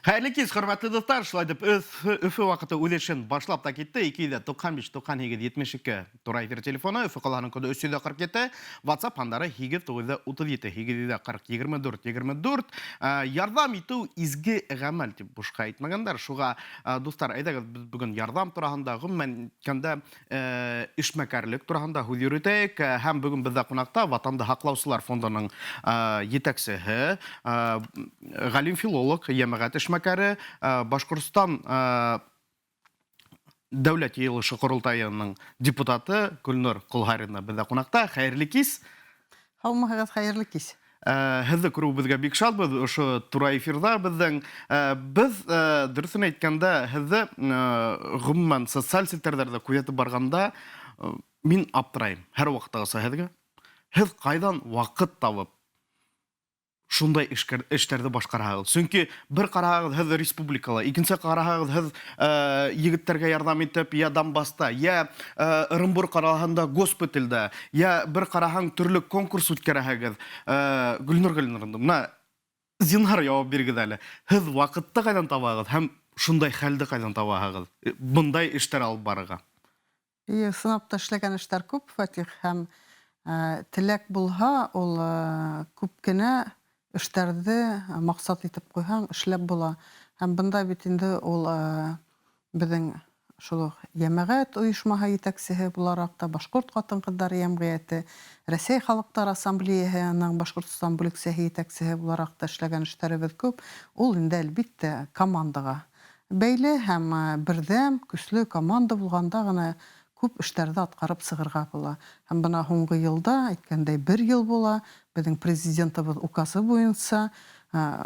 Хәйерле кис, хөрмәтле дуҫтар. Шулай итеп, Өфө ваҡыты үҙ эшен башлап та китте. 295 98 72 тура эфир телефоны, Өфө ҡалаһының коды 347, WhatsApp һандары 8937 840 24 24. Ярҙам итеү изге ғәмәл дип бушҡа әйтмәгәндәр. Шуға, дуҫтар, әйҙәгеҙ, беҙ бөгөн ярҙам тураһында, ғөмүмән әйткәндә, эшмәкәрлек тураһында һүҙ йөрөтәйек. Һәм бөгөн беҙҙә ҡунаҡта Ватанды һаҡлаусылар фондының етәксеһе, ғалим-филолог, йәмәғәт эшмәкәре, Башҡортостан Дәүләт Йыйылышы Ҡоролтайының депутаты Гөлнур Ҡолһарина беҙҙә ҡунаҡта. Хәйерле кис! Һаумыһығыҙ, хәйерле кис. Һеҙҙе күреүебеҙгә бик шатбыҙ, ошо тура эфирҙа беҙҙең. Беҙ, дөрөҫөн әйткәндә, һеҙҙе ғөмүмән социаль селтәрҙәрҙә күҙәтеп барғанда мин аптырайым һәр ваҡыттағыса һеҙгә. Һеҙ ҡайҙан ваҡыт табып шундай эштәрҙе башҡараһығыҙ? Сөнки бер ҡараһағыҙ, һеҙ республикала, икенсе ҡараһағыҙ, һеҙ егеттәргә ярҙам итеп, йә Донбасста, йә Ырымбур ҡалаһында госпитальдә, йә бер ҡараһаң, төрлө конкурс үткәрәһегеҙ. Гөлнур Гөлнуровна, бына зинһар яуап бирегеҙ әле. Һеҙ ваҡытты ҡайҙан табаһығыҙ һәм шундай хәлде ҡайҙан табаһығыҙ бындай эштәр алып барырға? Эйе, ысынлап та эшләгән эштәр күп, Фатих, һәм теләк булһа, ул күп кенә эштәрҙе маҡсат итеп ҡуйһаң, эшләп була. Һәм бында бит инде ул беҙҙең шул уҡ йәмәғәт ойошмаһы етәксеһе булараҡ та, Башҡорт ҡатын-ҡыҙҙары йәмғиәте, Рәсәй халыҡтар ассамблеяһының Башҡортостан бүлексәһе етәксеһе булараҡ та эшләгән эштәребеҙ күп. Ул инде, әлбиттә, командаға Бәйле һәм берҙәм, көслө команда булғанда ғына күп эштәрҙе атҡарып сығырға була. Һәм бына һуңғы елда, әйткәндәй, бер ел була, беҙҙең Президентыбыҙ указы буйынса,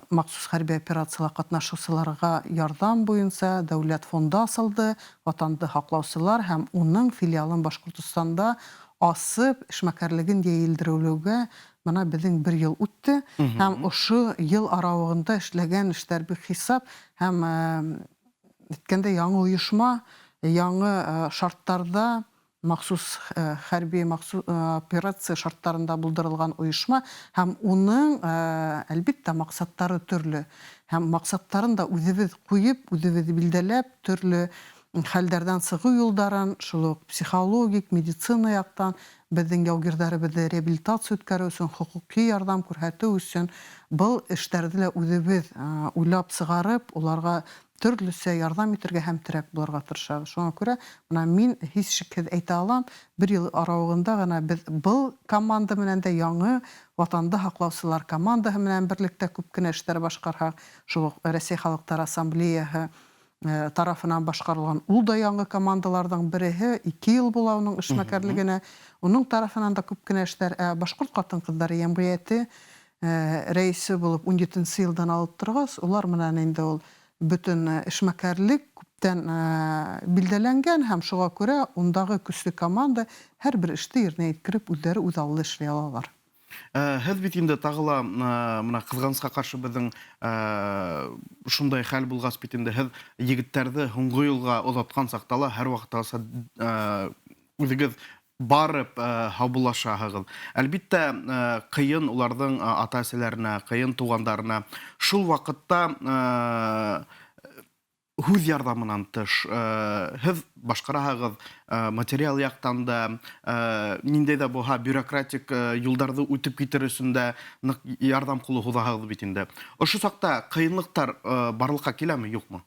махсус хәрби операцияла катнашыусыларга ярҙам буйынса дәүләт фонды асылды, Ватанды һаклаусылар һәм уның филиалын Башкортостанда асып, эшмәкәрлеген йәелдерелеүгә Бына беҙҙең бер йыл үтте, һәм ошо йыл арауығында эшләгән эштәр бихисап, һәм әйткәндәй, яңы ойошма, яңы шарттарҙа, махсус хәрби операция шарттарында булдырылған ойошма, һәм уның, әлбиттә, маҡсаттары төрлө, һәм маҡсаттарын да үҙебеҙ ҡуйып, үҙебеҙ билдәләп, төрлө хәлдәрҙән сығыу юлдарын, шул уҡ психологик, медицина яҡтан беҙҙең яугирҙәребеҙҙе реабилитация үткәреү өсөн, хоҡуҡи ярҙам күрһәтеү өсөн был эштәрҙе лә үҙебеҙ уйлап сығарып, уларға төрлөсә ярҙам итергә һәм терәк булырға тырышабыҙ. Шуңа күрә бына мин һис шикһеҙ әйтә алам, бер йыл арауығында ғына беҙ был команда менән дә яңы Ватанды һаҡлаусылар командаһы менән берлектә күп кенә эштәр башҡарһаҡ, шул уҡ Рәсәй халыҡтар ассамблеяһы тарафынан башҡарылған ул да яңы командаларҙың береһе, 2 йыл була уның эшмәкәрлегенә. Уның тарафынан да күп кенә эштәр. Ә Башҡорт ҡатын-ҡыҙҙары йәмғиәте рәисе булып 17-нсе йылдан алып торғас, улар менән инде ул бөтөн эшмәкәрлек күптән билдәләнгән һәм шуға күрә ундағы көслө команда һәр бер эште еренә еткереп үҙҙәре үҙ аллы эшләй алалар. Һеҙ бит инде тағы ла мына ҡыҙғанысҡа ҡаршы беҙҙең шундай хәл булғас бит инде һеҙ егеттәрҙе һуңғы юлға оҙатҡан саҡта ла һәр ваҡыттағыса үҙегеҙ барып һаубуллашаһығыҙ. Әлбиттә, ҡыйын уларҙың ата-әсәләренә, ҡыйын туғандарына. Шул ваҡытта һүҙ ярҙамынан тыш, һеҙ башҡараһығыҙ материал яҡтан да, ниндәй ҙә булһа бюрократик юлдарҙы үтеп китер өсөн дә ныҡ ярҙам ҡулы һуҙаһығыҙ бит инде. Ошо саҡта ҡыйынлыҡтар барлыҡҡа киләме, юҡмы?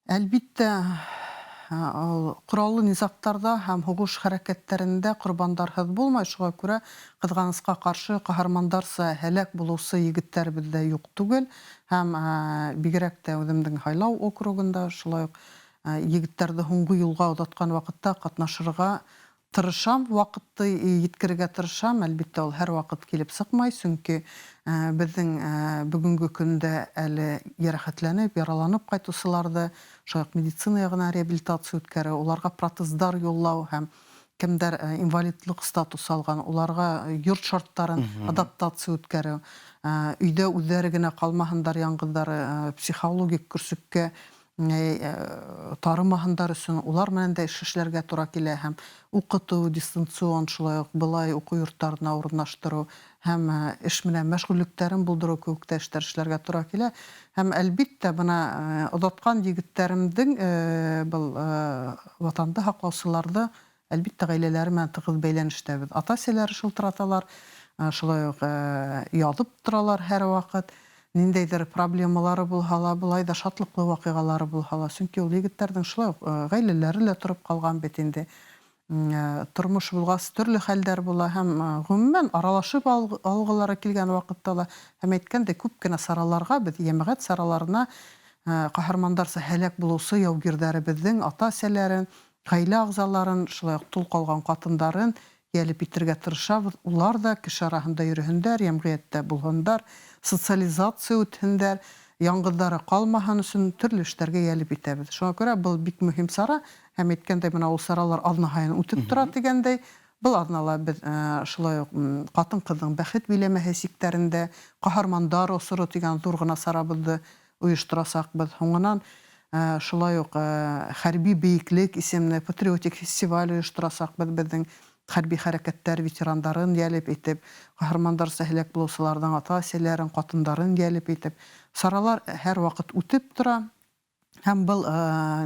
Әлбиттә, ул ҡораллы низағтарҙа һәм һуғыш хәрәкәттәрендә ҡорбандарһыҙ булмай, шуға күрә, ҡыҙғанысҡа ҡаршы, ҡаһармандарса һәләк булыусы егеттәребеҙ ҙә юҡ түгел. Һәм бигерәк тә үҙемдең һайлау округында шулай уҡ егеттәрҙе һуңғы юлға оҙатҡан ваҡытта ҡатнашырға тырышам, ваҡытты еткерергә тырышам. Әлбиттә, ул һәр ваҡыт килеп сыҡмай, сөнки беҙҙең бөгөнгө көндә әле йәрәхәтләнеп, яраланып ҡайтыусыларҙы шулай уҡ медицина яғынан реабилитация үткәреү, уларға протездар юллау һәм кемдәр инвалидлык статусы алған, уларға йорт шарттарын адаптация үткәреү, өйҙә үҙҙәре генә ҡалмаһындар яңғыҙҙары, психологик көрсөккә Тарымаһындар өсөн улар менән дә эш эшләргә тура килә һәм уҡытыу дистанцион, шулай уҡ былай уҡыу йорттарына урынлаштырыу һәм эш менән мәшғүллектәрен булдырыу кеүек тә эштәр эшләргә тура килә. Һәм, әлбиттә, бына оҙатҡан егеттәремдең был Ватанды һаҡлаусыларҙы, әлбиттә, ғаиләләре менән тығыҙ бәйләнештәбеҙ. Ата-әсәләре шылтыраталар, шулай уҡ яҙып торалар һәр ваҡыт. Ниндәйҙер проблемалары булһа ла, былай ҙа шатлыҡлы ваҡиғалары булһа ла, сөнки ул егеттәрҙең шулай уҡ ғаиләләре лә тороп ҡалған бит инде. Тормош булғас, төрлө хәлдәр була һәм, ғөмүмән, аралашып алғылары килгән ваҡытта ла һәм, әйткәндәй, күп кенә сараларға беҙ йәмәғәт сараларына ҡаһармандарса һәләк булыусы яугирҙәребеҙҙең ата-әсәләрен, ғаилә ағзаларын, шулай уҡ тол ҡалған ҡатындарын йәлеп итергә тырышабыҙ. Улар ҙа кеше араһында йөрөһөндәр, йәмғиәттә булһындар, социализация үтһендәр, яңғыҙҙары ҡалмаһын өсөн төрлө эштәргә йәлеп итәбеҙ. Шуңа күрә был бик мөһим сара һәм, әйткәндәй, бына ул саралар аҙна һайын үтеп тора тигәндәй, был аҙнала беҙ шулай уҡ ҡатын-ҡыҙҙың бәхет биләмәһе сиктәрендә Ҡаһармандар осоро тигән ҙур ғына сарабыҙҙы ойошторасаҡбыҙ. Һуңынан шулай уҡ Хәрби бейеклек исемле патриотик фестиваль ойошторасаҡбыҙ, беҙҙең хәрби хәрәкәттәр ветерандарын йәлеп итеп, ҡаһармандарса һәләк булыусыларҙың ата-әсәләрен, ҡатындарын йәлеп итеп. Саралар һәр ваҡыт үтеп тора. Һәм был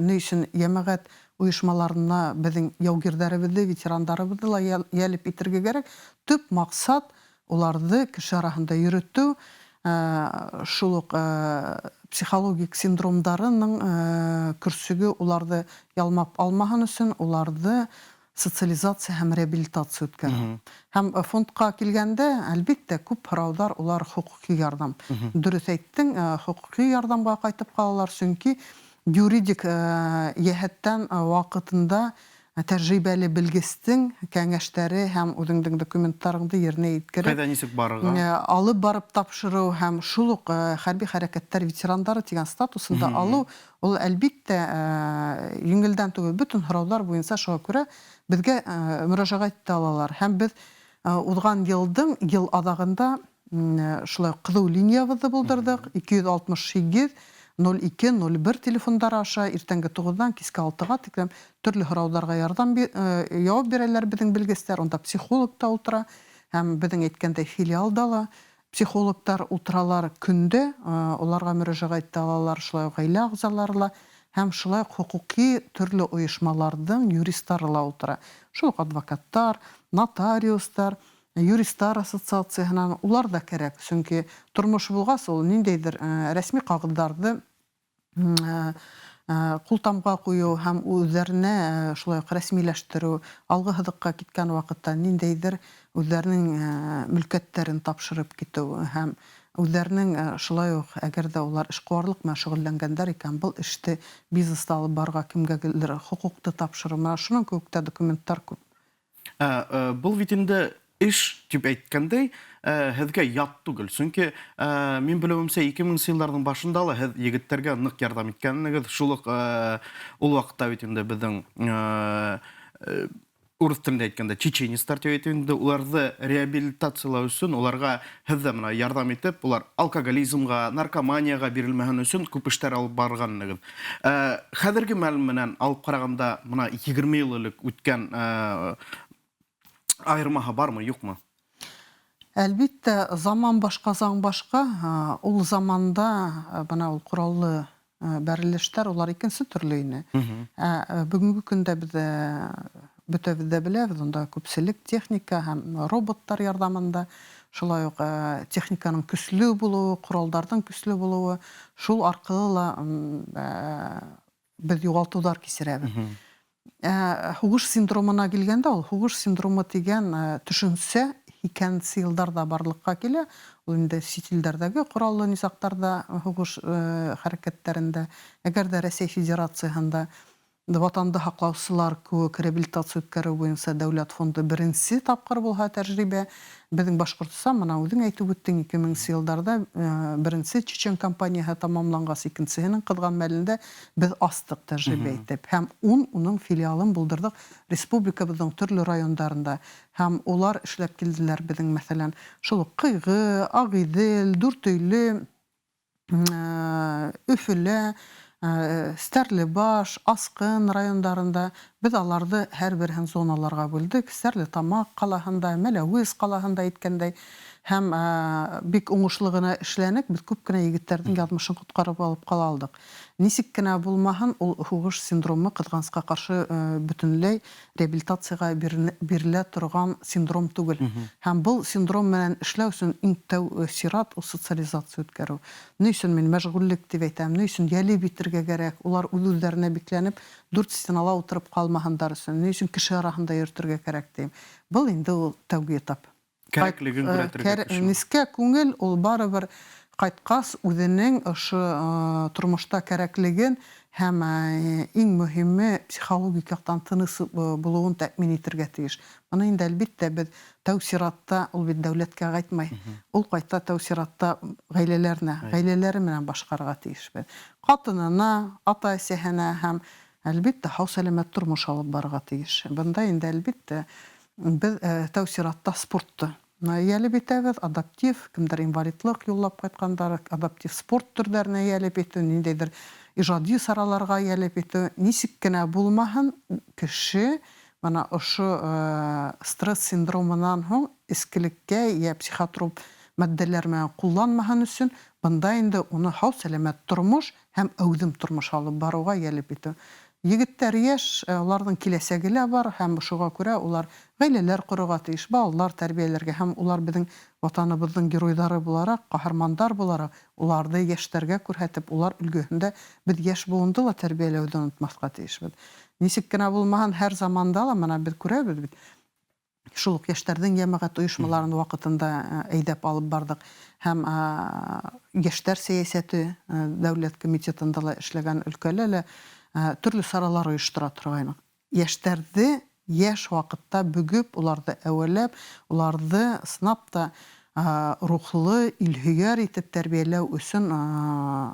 ни өсөн йәмәғәт ойошмаларына беҙҙең яугирҙәребеҙҙе, ветерандарыбыҙҙы ла йәлеп итергә кәрәк. Төп маҡсат уларҙы кеше араһында йөрөтөү, шул уҡ психологик синдромдарының көрсөгө уларҙы ялмап алмаһын өсөн уларҙы социализация һәм реабилитация үткәрү. Һәм фондҡа килгәндә, әлбиттә, күп һорауҙар улар хоҡуҡи ярҙам. Дөрөҫ әйттең, хоҡуҡи ярҙамға ҡайтып ҡалалар, сөнки юридик йәһәттән ваҡытында тәжрибәле белгестең кәңәштәре һәм үҙеңдең документтарыңды еренә еткереп, Ҡайҙа нисек барырға? Алып барып тапшырыу һәм шул уҡ хәрби хәрәкәттәр ветерандары тигән статусын да алыу, ул, әлбиттә, еңелдән түгел, бөтөн һорауҙар буйынса шуға күрә беҙгә мөрәжәғәт итә алалар. Һәм беҙ уҙған йылдың йыл аҙағында шулай уҡ ҡыҙыу линиябыҙҙы булдырҙыҡ, 268 02 01 телефондары аша иртәнге 9-ҙан киске 6-ға тиклем төрлө һорауҙарға ярҙам яуап бирәләр беҙҙең белгестәр. Унда психолог та ултыра һәм беҙҙең, әйткәндәй, филиалда ла психологтар ултыралар көндә, уларға мөрәжәғәт итә алалар, шулай уҡ ғаилә ағзалары ла һәм шулай уҡ хоҡуҡи төрлө ойошмаларҙың юристары ла ултыра. Шул уҡ адвокаттар, нотариустар, юристар ассоциацияһынан улар ҙа кәрәк, сөнки тормош булғас, ул ниндәйҙер рәсми ҡағыҙҙарҙы ҡултамға ҡуйыу һәм үҙҙәренә шулай уҡ рәсмиләштереү, алғы һыҙыҡҡа киткән ваҡытта ниндәйҙер үҙҙәренең мөлкәттәрен тапшырып китеү һәм үҙҙәренең шулай уҡ, әгәр ҙә улар эшҡыуарлыҡ менән шөғөлләнгәндәр икән, был эште бизнеста алып барырға кемгәлер хоҡуҡты тапшырыу, менә шуның кеүек тә документтар күп. Был бит инде эш тип әйткәндәй, һеҙгә ят түгел, сөнки мин белеүемсә, 2000 йылдарҙың башында ла һеҙ егеттәргә ныҡ ярҙам иткәнегеҙ. Шул уҡ ул ваҡытта бит инде беҙҙең урыҫ телендә әйткәндә чеченецтар тип әйтеп инде, уларҙы реабилитациялау өсөн уларға һеҙ ҙә бына ярҙам итеп, улар алкоголизмға, наркоманияға бирелмәһен өсөн күп эштәр алып барғанһығыҙ. Хәҙерге мәл менән алып ҡарағанда, бына 20 йыл элек үткән айырмаһы бармы, юҡмы? Әлбиттә, заман башҡа, заң башҡа. Ул заманда бына ул ҡораллы бәрелештәр улар икенсе төрлө ине. Ә бөгөнгө көндә беҙ бөтәбеҙ ҙә беләбеҙ, унда күпселек техника һәм роботтар ярҙамында, шулай уҡ техниканың көслө булыуы, ҡоралдарҙың көслө булыуы, шул арҡылы ла беҙ юғалтыуҙар кисерәбеҙ. Һуғыш синдромына килгәндә, ул һуғыш синдромы тигән төшөнсә һикәнсе йылдарҙа барлыҡҡа килә. Ул инде сит илдәрҙәге ҡораллы низағтарҙа, һуғыш хәрәкәттәрендә, әгәр ҙә Рәсәй Федерацияһында Ватанды һаҡлаусылар кеүек реабилитация үткәреү буйынса дәүләт фонды беренсе тапҡыр булһа тәжрибә, беҙҙең Башҡортостан, бына үҙең әйтеп үттең, 2000 йылдарҙа беренсе чечен кампанияһы тамамланғас, икенсеһенең ҡыҙған мәлендә беҙ астыҡ тәжрибә итеп һәм уның филиалын булдырҙыҡ республикабыҙҙың төрлө райондарында, һәм улар эшләп килделәр беҙҙең, мәҫәлән, шул уҡ Ҡыйғы, Ағиҙел, Дүртөйлө, Өфөлә. Стәрлебаш, Асҡын райондарында беҙ аларҙы һәр береһен зоналарға бүлдек. Стәрлетамаҡ ҡалаһында, Мәләүез ҡалаһында әйткәндәй, һәм бик уңышлы ғына эшләнек, беҙ күп кенә егеттәрҙең яҙмышын ҡотҡарып алып ҡала алдыҡ. Нисек кенә булмаһын, ул һуғыш синдромы, ҡыҙғанысҡа ҡаршы, бөтөнләй реабилитацияға бирелә торған синдром түгел. Һәм был синдром менән эшләү өсөн иң тәү сират ул социализация үткәреү. Ни өсөн мин мәшғүллек дип әйтәм, ни өсөн йәлеп итергә кәрәк, улар үҙ-үҙҙәренә бикләнеп, дүрт стенала ултырып ҡалмаһындар өсөн, ни өсөн кеше араһында йөрөтөргә кәрәк тием. Был инде ул тәүге этап. Кәрәклеген күрәтергә кеше. Нескә күңел ул барыбер ҡайтҡас үҙенең ошо тормошта кәрәклеген һәм иң мөһиме психологик яҡтан тыныс булыуын тәэмин итергә тейеш. Быны инде, әлбиттә, беҙ тәү сиратта, ул бит дәүләткә ҡайтмай, ул ҡайта тәү сиратта ғаиләләренә, ғаиләләре менән башҡарырға тейешбеҙ. Ҡатынына, ата-әсәһенә һәм, әлбиттә, һау-сәләмәт тормош алып барырға тейеш. Бында инде, әлбиттә, беҙ тәү сиратта спортты йәлеп итәбеҙ, адаптив, кемдер инвалидлыҡ юллап ҡайтҡандар, адаптив спорт төрҙәренә йәлеп итеү, ниндәйҙер ижади сараларға йәлеп итеү, нисек кенә булмаһын, кеше бына ошо стресс синдромынан һуң эскелеккә йә психотроп матдәләр менән ҡулланмаһын өсөн, бында инде уны һау-сәләмәт тормош һәм әүҙем тормош алып барыуға йәлеп итеү. Егеттәр йәш, уларҙың киләсәге лә бар, һәм шуға күрә улар ғаиләләр ҡорорға тейеш, балалар тәрбиәләргә, һәм улар беҙҙең Ватаныбыҙҙың геройҙары булараҡ, ҡаһармандар булараҡ, уларҙы йәштәргә күрһәтеп, улар өлгөһөндә беҙ йәш быуынды ла тәрбиәләүҙе онотмаҫҡа тейешбеҙ. Нисек кенә булмаһын, һәр заманда ла бына беҙ күрәбеҙ бит, шул уҡ йәштәрҙең йәмәғәт ойошмаларын ваҡытында әйҙәп алып барҙыҡ һәм йәштәр сәйәсәте дәүләт комитетында ла эшләгән өлкәлә лә төрлө саралар ойоштора торғайныҡ. Йәштәрҙе йәш ваҡытта бөгөп, уларҙы әүәләп, уларҙы ысынлап та рухлы, илһөйәр итеп тәрбиәләү өсөн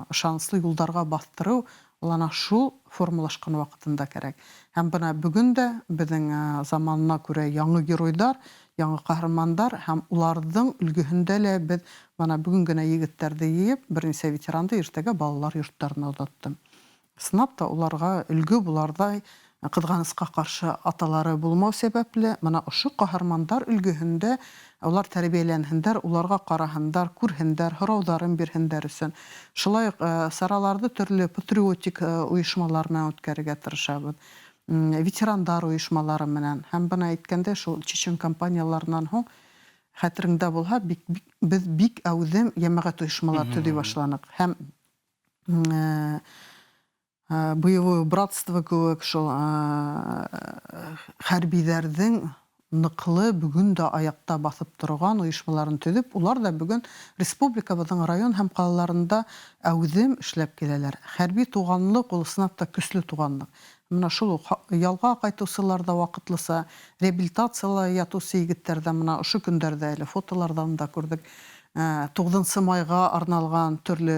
ышаныслы юлдарға баҫтырыу ул ана шул формалашҡан ваҡытында кәрәк. Һәм бына бөгөн дә беҙҙең заманына күрә яңы геройҙар, яңы ҡаһармандар, һәм уларҙың өлгөһөндә лә беҙ бына бөгөн генә егеттәрҙе йыйып, бер нисә ветеранды иртәгә балалар йорттарына оҙаттым. Ысынлап та уларға өлгө буларҙай, ҡыҙғанысҡа ҡаршы аталары булмау сәбәпле, бына ошо ҡаһармандар өлгөһөндә улар тәрбиәләнһендәр, уларға ҡараһындар, күрһендәр, һорауҙарын бирһендәр өсөн. Шулай уҡ сараларҙы төрлө патриотик ойошмалар менән үткәрергә тырышабыҙ, ветерандар ойошмалары менән. Һәм бына әйткәндә, шул чечен кампанияларынан һуң, хәтереңдә булһа, бик, бик, беҙ бик әүҙем йәмәғәт ойошмалары төҙөй башланыҡ. Һәм боевое братство кеүек шул хәрбиҙәрҙең ныҡлы бөгөн дә аяҡта баҫып торған ойошмаларын төҙөп, улар ҙа бөгөн республикабыҙҙың район һәм ҡалаларында әүҙем эшләп киләләр. Хәрби туғанлыҡ ул ысынлап та көслө туғанлыҡ. Бына шул уҡ ялға ҡайтыусылар ҙа ваҡытлыса, реабилитацияла ятыусы егеттәр ҙә бына ошо көндәрҙә әле фотоларҙан да күрҙек. 9 майға арналған төрлө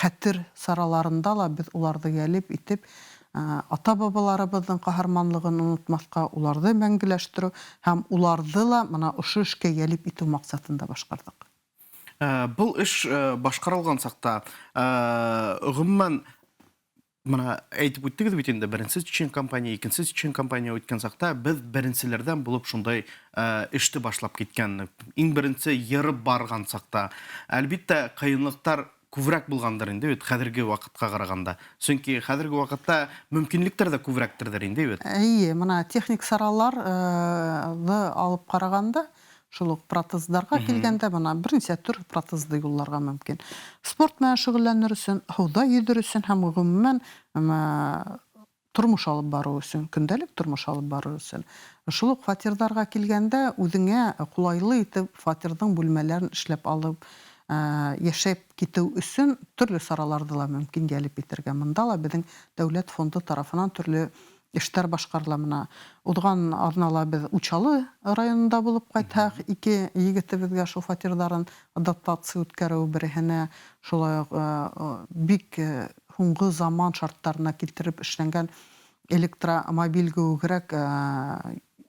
хәтер сараларында ла беҙ уларҙы йәлеп итеп, ата-бабаларыбыҙҙың ҡаһарманлығын онотмаҫҡа, уларҙы мәңгеләштереү һәм уларҙы ла бына ошо эшкә йәлеп итеү маҡсатында башҡарҙыҡ. Был эш башҡарылған саҡта, ғөмүмән, бына әйтеп үттегеҙ бит инде, беренсе чечен компания, икенсе чечен компания үткән саҡта беҙ беренселәрҙән булып шундай эште башлап киткән, иң беренсе йырып барған саҡта, әлбиттә, ҡыйынлыҡтар күберәк булғандыр инде бит хәҙерге ваҡытҡа ҡарағанда. Сөнки хәҙерге ваҡытта мөмкинлектәр ҙә күберәктерҙер инде бит. Эйе, бына техник сараларҙы алып ҡарағанда, шул уҡ протездарға килгәндә, бына бер нисә төр протезды юлларға мөмкин. Спорт менән шөғөлләнер өсөн, һыуҙа йөҙөр өсөн һәм ғөмүмән, тормош алып барыу өсөн, көндәлек тормош алып барыу өсөн. Шул уҡ фатирҙарға килгәндә, үҙеңә ҡулайлы итеп фатирҙың бүлмәләрен эшләп алып, йәшәп китеү өсөн төрлө сараларҙы ла мөмкин йәлеп итергә. Бында ла беҙҙең дәүләт фонды тарафынан төрлө эштәр башҡарыла. Бына уҙған аҙнала беҙ Учалы районында булып ҡайтһаҡ, ике егетебеҙгә шул фатирҙарын адаптация үткәреү, береһенә шулай уҡ, бик һуңғы заман шарттарына килтереп эшләнгән электромобиль кеүегерәк,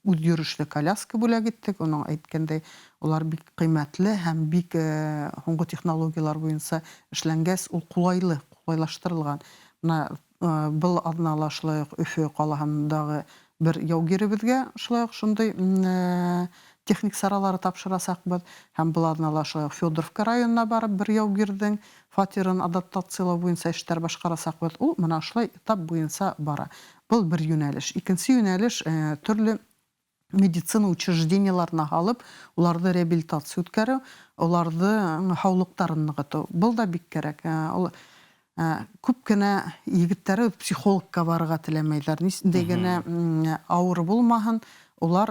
үҙ йөрөшлө коляска бүләк иттек. Уның әйткәндәй, улар бик ҡиммәтле һәм бик һуңғы технологиялар буйынса эшләнгәс, ул ҡулайлы, ҡулайлаштырылған. Бына был аҙнала шулай уҡ Өфө ҡалаһындағы бер яугиребеҙгә шулай уҡ шундай техник саралары тапшырасаҡбыҙ. Һәм был аҙнала шулай уҡ Федоровка районына барып бер яугирҙең фатирын адаптациялау буйынса эштәр башҡарасаҡбыҙ. Ул мына шулай этап буйынса бара. Был бер йүнәлеш. Икенсе йүнәлеш төрлө медицина учреждениеларына һалып, уларҙы реабилитация үткәреү, уларҙың һаулыҡтарын нығытыу. Был да бик кәрәк. Ул күп кенә егеттәре психологка барырға теләмәйҙәр. Ниндәй генә ауыр булмаһын, улар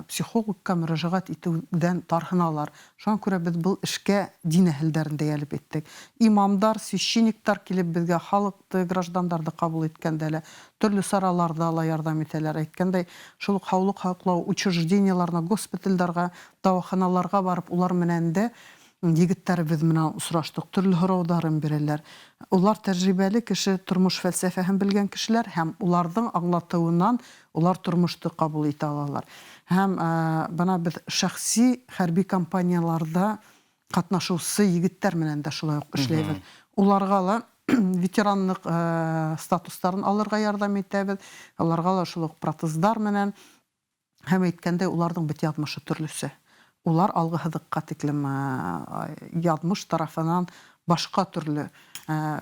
психологка мөрәжәғәт итеүҙән тарһыналар. Шуңа күрә беҙ был эшкә дин әһелдәрен дә йәлеп иттек. Имамдар, священниктар килеп беҙгә халыҡты, граждандарҙы ҡабул иткәндә лә, төрлө сараларҙа ла ярҙам итәләр. Әйткәндәй, шул уҡ һаулыҡ һаҡлау учреждениеларына, госпиталдарға, дауаханаларға барып, улар менән дә егеттәребеҙ менән осраштыҡ, төрлө һорауҙарын бирәләр. Улар тәжрибәле кеше, тормош фәлсәфәһен белгән кешеләр һәм уларҙың аңлатыуынан улар тормошто ҡабул итә алалар. Һәм бына беҙ шәхси хәрби компанияларҙа ҡатнашыусы егеттәр менән дә шулай уҡ эшләйбеҙ. Уларға ла ветеранлыҡ статустарын алырға ярҙам итәбеҙ. Уларға ла шул уҡ протездар менән һәм әйткәндәй, уларҙың бит яҙмышы төрлөсә. Улар алғы һыҙыҡҡа тиклем яҙмыш тарафынан башҡа төрлө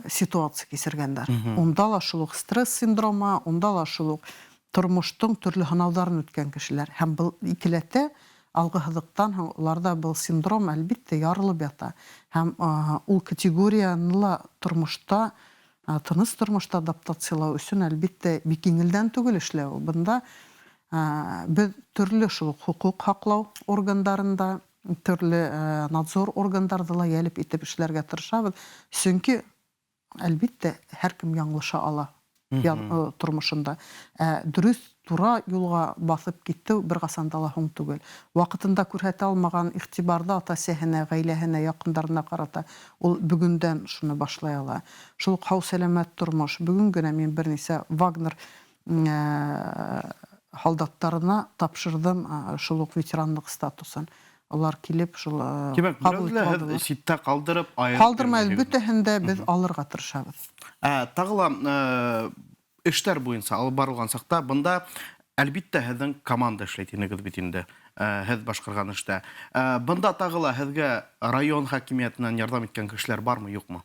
ситуация кисергәндәр. Унда ла шул уҡ стресс синдромы, унда ла шул уҡ тормоштоң төрлө һынауҙарын үткән кешеләр. Һәм был икеләтә алғы һыҙыҡтан һуң уларҙа был синдром әлбиттә ярылып ята. Һәм ул категорияны ла тормошта, тыныс тормошта адаптациялау өсөн әлбиттә бик еңелдән түгел эшләү. Бында беҙ төрлө шул уҡ хоҡуҡ һаҡлау органдарында, төрлө надзор органдарҙы ла йәлеп итеп эшләргә тырышабыҙ. Сөнки әлбиттә һәр кем яңылыша ала тормошонда. Дөрөҫ тура юлға баҫып китеү бер ҡасан да ла һуң түгел. Ваҡытында күрһәтә алмаған иғтибарҙы ата-әсәһенә, ғаиләһенә, яҡындарына ҡарата ул бөгөндән шуны башлай ала. Шул уҡ һау-сәләмәт тормош. Бөгөн генә мин бер нисә Вагнер һалдаттарына тапшырҙым шул уҡ ветеранлыҡ статусын. Улар килеп шул Тимәк, ҡабул берәүҙе итеп һеҙ алдылар. ситтә ҡалдырып, айырып Ҡалдырмайбыҙ, бирмәйһегеҙ. бөтәһен дә беҙ алырға тырышабыҙ. Тағы ла эштәр буйынса алып барылған саҡта бында әлбиттә һеҙҙең команда эшләй тинегеҙ бит инде, һеҙ башҡарған эштә. Бында тағы ла һеҙгә район хакимиәтенән ярҙам иткән кешеләр бармы, юҡмы?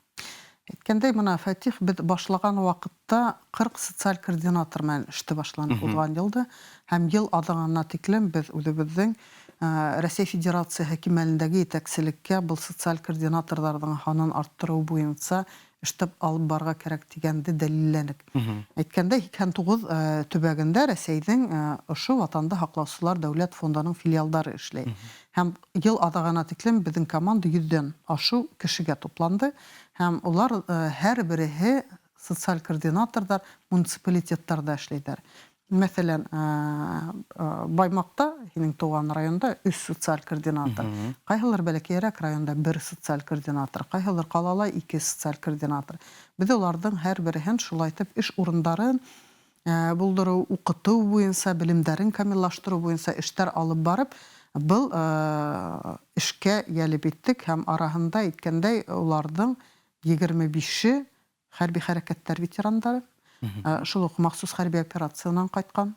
Әйткәндәй, бына Фәтих, беҙ башлаған ваҡытта 40 социаль координатор менән эште башланыҡ уҙған йылда һәм йыл аҙағына тиклем беҙ үҙебеҙҙең Рәсәй Федерацияһы кимәлендәге етәкселеккә был социаль координаторҙарҙың һанын арттырыу буйынса эште алып барырға кәрәк тигәнде дәлилләнек. Әйткәндәй, һикһән туғыҙ төбәгендә Рәсәйҙең ошо Ватанды һаҡлаусылар дәүләт фондының филиалдары эшләй. Һәм йыл аҙағына тиклем беҙҙең команда йөҙҙән ашыу кешегә тупланды. Һәм улар һәр береһе социаль координаторҙар муниципалитеттарҙа эшләйҙәр. Мәҫәлән, Баймаҡта, һинең тыуған районда өс социаль координатор. Ҡайһылыр бәләкәйерәк районда бер социаль координатор, ҡайһылыр ҡалала ике социаль координатор. Беҙ уларҙың һәр береһен шулайтып эш урындарын булдырыу, уҡытыу буйынса, белемдәрен камиллаштырыу буйынса эштәр алып барып, был эшкә йәлеп иттек һәм араһында әйткәндәй, уларҙың егерме бише хәрби хәрәкәттәр ветерандары, шул уҡ махсус хәрби операциянан ҡайтҡан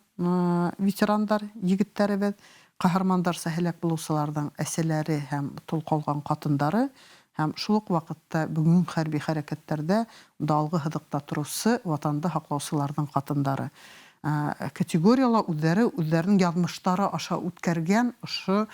ветерандар, егеттәребеҙ, ҡаһармандарса һәләк булыусыларҙың әсәләре һәм тол ҡалған ҡатындары, һәм шул уҡ ваҡытта бөгөн хәрби хәрәкәттәрҙә алғы һыҙыҡта тороусы ватанды һаҡлаусыларҙың ҡатындары. Категорияла үҙҙәре үҙҙәренең яҙмыштары аша үткәргән ошо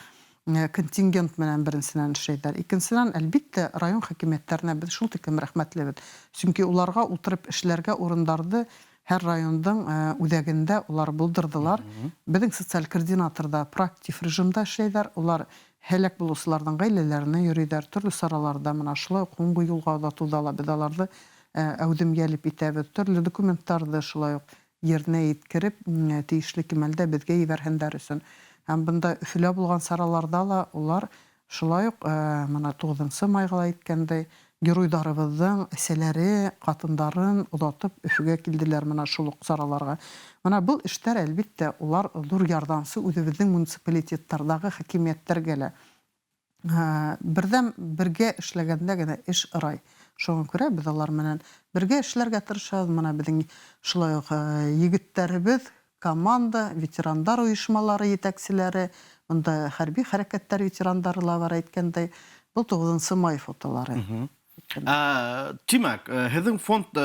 контингент менән беренсенән эшләйҙәр. Икенсенән, әлбиттә, район хакимиәттәренә беҙ шул тиклем рәхмәтлебеҙ. Сөнки уларға ултырып эшләргә урындарҙы һәр райондың үҙәгендә улар булдырҙылар. Беҙҙең социаль координаторҙа проактив режимда эшләйҙәр. Улар һәләк булыусыларҙың ғаиләләренә йөрөйҙәр, төрлө сараларҙа мына шулай уҡ һуңғы юлға оҙатыуҙа ла беҙ аларҙы әүҙем йәлеп итәбеҙ. Төрлө документтарҙы шулай уҡ еренә еткереп, тейешле кимәлдә беҙгә ебәрһендәр өсөн. Һәм бында Өфөлә булған сараларҙа ла улар шулай уҡ мына туғыҙынсы майға ла әйткәндәй, геройҙарыбыҙҙың әсәләре, ҡатындарын оҙатып Өфөгә килделәр мына шул уҡ сараларға. Мына был эштәр, әлбиттә, улар ҙур ярҙамсы үҙебеҙҙең муниципалитеттарҙағы хакимиәттәргә лә. Берҙәм бергә эшләгәндә генә эш ырай. Шуңа күрә без алар менән бергә эшләргә тырышабыз. Менә безнең шулай ук егетләребез, команда, ветерандар оешмалары җитәкчеләре, монда хәрби хәрәкәтләр ветерандары ла бар, әйткәндәй, был 9 май фотолары. Тимәк, һеҙҙең фонд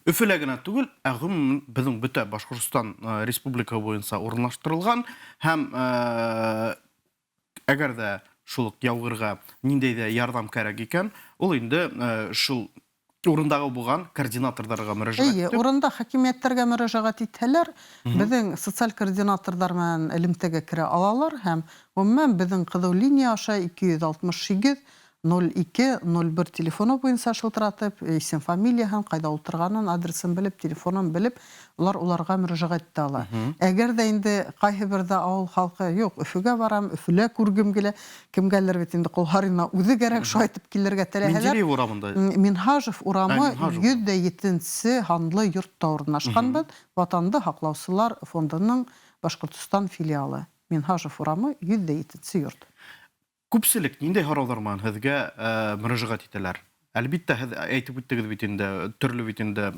Өфөлә генә түгел, ә гомумән беҙҙең бөтә Башҡортостан Республика буйынса урынлаштырылған һәм әгәр ҙә шул уҡ яугирға ниндәй ҙә ярҙам кәрәк икән, ул инде шул урындағы булған координаторҙарға мөрәжәғәт Эйе, итеп, урында хакимиәттәргә мөрәжәғәт итһәләр, беҙҙең социаль координаторҙар менән элемтәгә керә алалар һәм ғөмүмән беҙҙең ҡыҙыу линия аша 268 02 01 телефоны буйынса шылтыратып, исем, фамилияһын, ҡайҙа ултырғанын, адресын белеп, телефонын белеп, улар уларға мөрәжәғәт итә ала. Әгәр ҙә инде ҡайһы берҙә ауыл халҡы, юҡ, Өфөгә барам, Өфөлә күргем килә, кемгәлер бит инде Ҡолһарина үҙе кәрәк, шулай итеп килергә теләһәләр. Менделеев урамында. Минһажев урамы Минһажев. 107 һанлы йортта урынлашҡанбыҙ. Ватанды һаҡлаусылар фондының Башҡортостан филиалы. Минһажев урамы 107 йорт. Күпселек ниндәй һорауҙар менән һеҙгә мөрәжәғәт итәләр? Әлбиттә, һеҙ әйтеп үттегеҙ бит инде, төрлө бит инде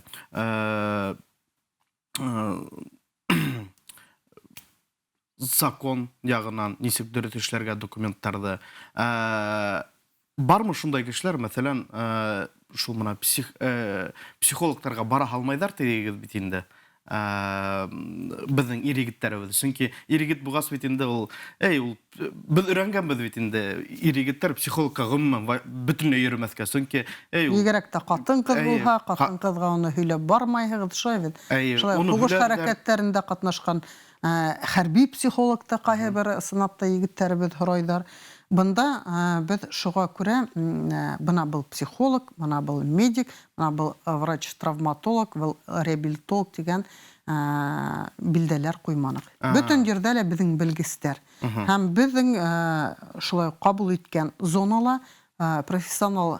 закон яғынан нисек дөрөҫ эшләргә документтарҙы. Бармы шундай кешеләр, мәҫәлән, шул мына психологтарға бара алмайҙар тигегеҙ бит инде. Беҙҙең ир егеттәребеҙ. Сөнки ир егет булғас бит инде ул, эй, ул беҙ өйрәнгәнбеҙ бит инде ир егеттәр психологка ғөмүмән бөтөнләй йөрөмәҫкә. Сөнки, эй, ул Бигерәк тә ҡатын-ҡыҙ булһа, ҡатын-ҡыҙға уны һөйләп бармайһығыҙ, шулай бит. Шулай уны һуғыш һөйләрҙәр. хәрәкәттәрендә ҡатнашҡан хәрби психолог та ҡайһы бер ысынлап та егеттәребеҙ һорайҙар. Бында беҙ шуға күрә, бына был психолог, бына был медик, бына был врач-травматолог, был реабилитолог тигән билдәләр ҡуйманыҡ. Бөтөн ерҙә лә беҙҙең белгестәр. Һәм беҙҙең шулай ҡабул иткән зонала профессионал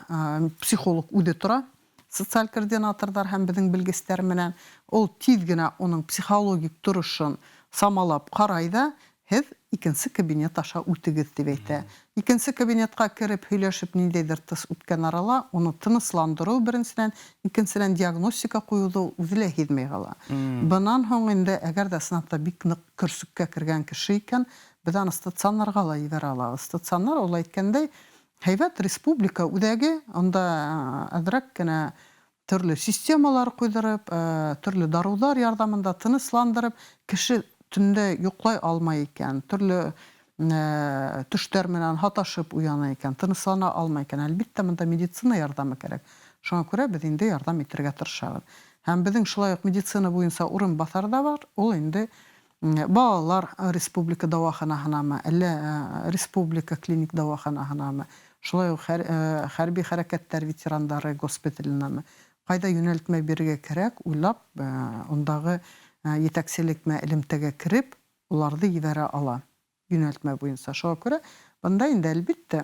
психолог үҙе тора, социаль координаторҙар һәм беҙҙең белгестәр менән. Ул тиҙ генә уның психологик торошон самалап ҡарай ҙа, һеҙ икенсе кабинет аша үтегеҙ тип әйтә. Икенсе кабинетҡа кереп һөйләшеп ниндәйҙер тыс үткән арала уны тынысландырыу беренсенән, икенсенән диагностика ҡуйыуҙы үҙе лә һиҙмәй ҡала. Бынан һуң инде әгәр ҙә ысынлап та бик ныҡ көрсөккә кергән кеше икән, беҙ аны стационарға ла ебәрә алабыҙ. Стационар ул әйткәндәй, һәйбәт республика үҙәге, унда әҙерәк кенә төрлө системалар ҡуйҙырып, төрлө дарыуҙар ярҙамында тынысландырып, кеше төндә йоҡлай алмай икән, төрлө төштәр менән һаташып уяна икән, тыныслана алмай икән, әлбиттә, бында медицина ярҙамы кәрәк. Шуңа күрә беҙ инде ярҙам итергә тырышабыҙ. Һәм беҙҙең шулай уҡ медицина буйынса урынбаҫар ҙа бар, ул инде балалар республика дауаханаһынамы, әллә республика клиник дауаханаһынамы, шулай уҡ хәрби хәрәкәттәр ветерандары госпиталенәме, ҡайҙа йүнәлтмә бирергә кәрәк, уйлап, ундағы етәкселек менән элемтәгә кереп, уларҙы ебәрә ала йүнәлтмә буйынса. Шуға күрә бында инде әлбиттә,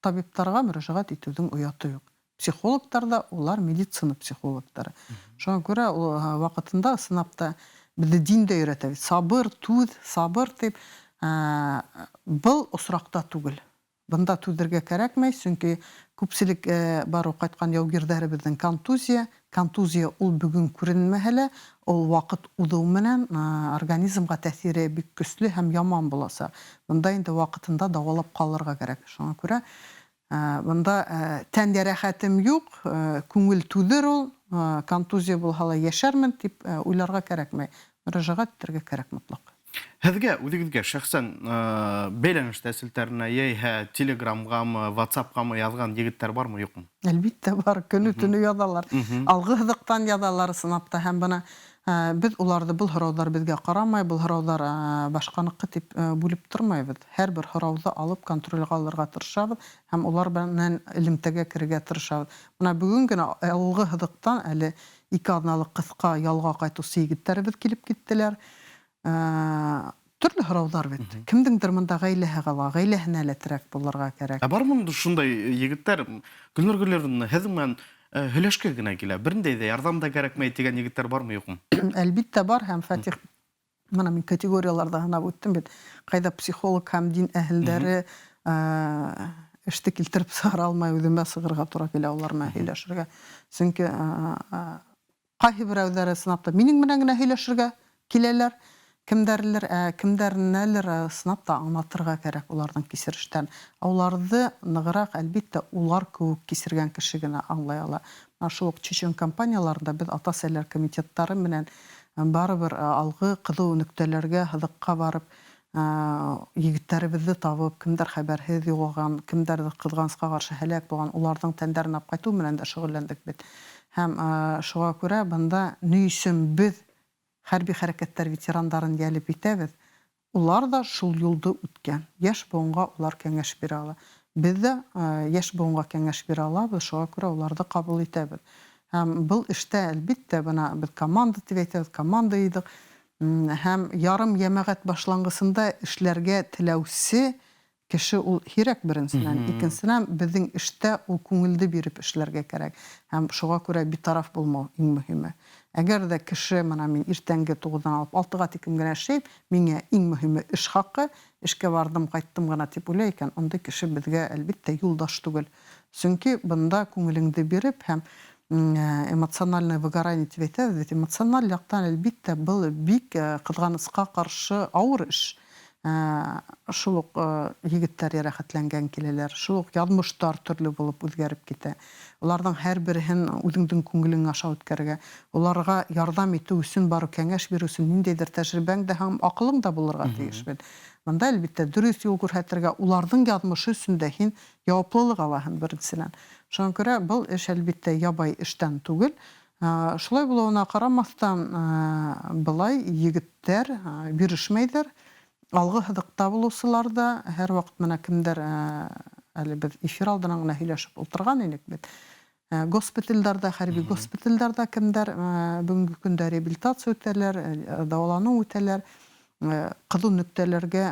табиптарға мөрәжәғәт итеүҙең ояты юҡ. Психологтар ҙа улар медицина психологтары. Шуға күрә ул ваҡытында ысынлап та беҙҙе дин дә өйрәтә бит. Сабыр, түҙ, сабыр тип, был осраҡта түгел. Бында түҙергә кәрәкмәй, сөнки күпселек барыу ҡайтҡан яугирҙәребеҙҙең контузия. Контузия ул бөгөн күренмәһә лә, ул ваҡыт уҙыу менән организмға тәьҫире бик көслө һәм яман буласаҡ. Бында инде ваҡытында дауалап ҡалырға кәрәк. Шуңа күрә бында тән йәрәхәтем юҡ, күңел түҙер ул, контузия булһа ла йәшәрмен тип уйларға кәрәкмәй. Мөрәжәғәт итергә кәрәк мотлаҡ. Һеҙгә үҙегеҙгә шәхсән бәйләнештә селтәренә, йәиһә Телеграмғамы, WhatsAppҡамы яҙған егеттәр бармы, юҡмы? Әлбиттә бар, көнө төнө яҙалар. Алғы һыҙыҡтан яҙалар ысынлап та. Һәм бына беҙ уларҙы был һорауҙар беҙгә ҡарамай, был һорауҙар башҡаныҡы тип бүлеп тормайбыҙ. Һәр бер һорауҙы алып контролгә алырға тырышабыҙ һәм улар менән элемтәгә керергә тырышабыҙ. Бына бөгөн генә алғы һыҙыҡтан әле 2 аҙналыҡ ҡыҫҡа ялға ҡайтыусы егеттәребеҙ килеп киттеләр. Төрлө һорауҙар бит. Кемдеңдер бында ғаиләһе ҡала, ғаиләһенә лә терәк булырға кәрәк. Ә бармы шундай егеттәр, Гөлнур Гөлләровна, һеҙҙең менән һөйләшкә генә килә, берендәй ҙә ярҙам да кәрәкмәй тигән егеттәр бармы, юҡмы? Әлбиттә бар, һәм Фатих, бына мин категорияларҙа һанап үттем бит. Ҡайҙа психолог һәм дин әһелдәре, эште килтереп сығара алмай, үҙемә сығырға тура килә улар менән һөйләшергә. Сөнки ҡайһы берәүҙәре ысынлап та минең менән генә һөйләшергә киләләр, кемдәрелер, ә кемдәренәлер ысынлап та аңлатырға кәрәк уларҙың кисерештәрен. Ә уларҙы нығыраҡ, әлбиттә, улар кеүек кисергән кеше генә аңлай ала. Менә шул уҡ чечен компанияларында беҙ ата-әсәләр комитеттары менән барыбер алғы ҡыҙыу нөктәләргә, һыҙыҡҡа барып, егеттәребеҙҙе табып, кемдәр хәбәрһеҙ юғалған, кемдәрҙе ҡыҙғанысҡа ҡаршы һәләк булған, уларҙың тәндәрен алып ҡайтыу менән дә шөғөлләндек бит. Һәм шуға күрә бында ни өсөн беҙ хәрби хәрәкәттәр ветерандарын йәлеп итәбеҙ, улар ҙа шул юлды үткән. Йәш быуынға улар кәңәш бирә ала. Беҙ ҙә йәш быуынға кәңәш бирә алабыҙ, шуға күрә уларҙы ҡабул итәбеҙ. Һәм был эштә, әлбиттә, бына беҙ команда тип әйтәбеҙ, команда йыйҙыҡ. Һәм ярым йәмәғәт башланғысында эшләргә теләүсе кеше ул һирәк беренсенән, икенсенән беҙҙең эштә ул күңелде биреп эшләргә кәрәк. Һәм шуға күрә битараф булмау иң мөһиме. Әгәр ҙә кеше, бына мин иртәнге туғыҙҙан алып алтыға тиклем генә эшләйем, миңә иң мөһиме эш хаҡы, эшкә барҙым, ҡайттым ғына тип уйлай икән, ундай кеше беҙгә, әлбиттә, юлдаш түгел. Сөнки бында күңелеңде биреп һәм эмоциональное выгорание тип әйтәбеҙ бит, эмоциональ яҡтан, әлбиттә, был бик ҡыҙғанысҡа ҡаршы ауыр эш. Шул уҡ егеттәр йәрәхәтләнгән киләләр, шул уҡ яҙмыштар төрлө булып үҙгәреп китә. Уларҙың һәр береһен үҙеңдең күңелең аша үткәрергә, уларға ярҙам итеү өсөн, барыу кәңәш биреү өсөн ниндәйҙер тәжрибәң дә һәм аҡылың да булырға тейеш бит. Бында, әлбиттә, дөрөҫ юл күрһәтергә, уларҙың яҙмышы өсөн дә һин яуаплылыҡ алаһың беренсенән. Шуңа күрә был эш, әлбиттә, ябай эштән түгел. Шулай булыуына ҡарамаҫтан, былай егеттәр бирешмәйҙәр. Алғы һыҙыҡта булыусылар да һәр ваҡыт менә кемдәр, әле беҙ эфир алдынан ғына һөйләшеп ултырған инек бит. Госпиталдәрҙә, хәрби госпиталдәрҙә кемдәр бөгөнгө көндә реабилитация үтәләр, дауаланыу үтәләр, ҡыҙыу нөктәләргә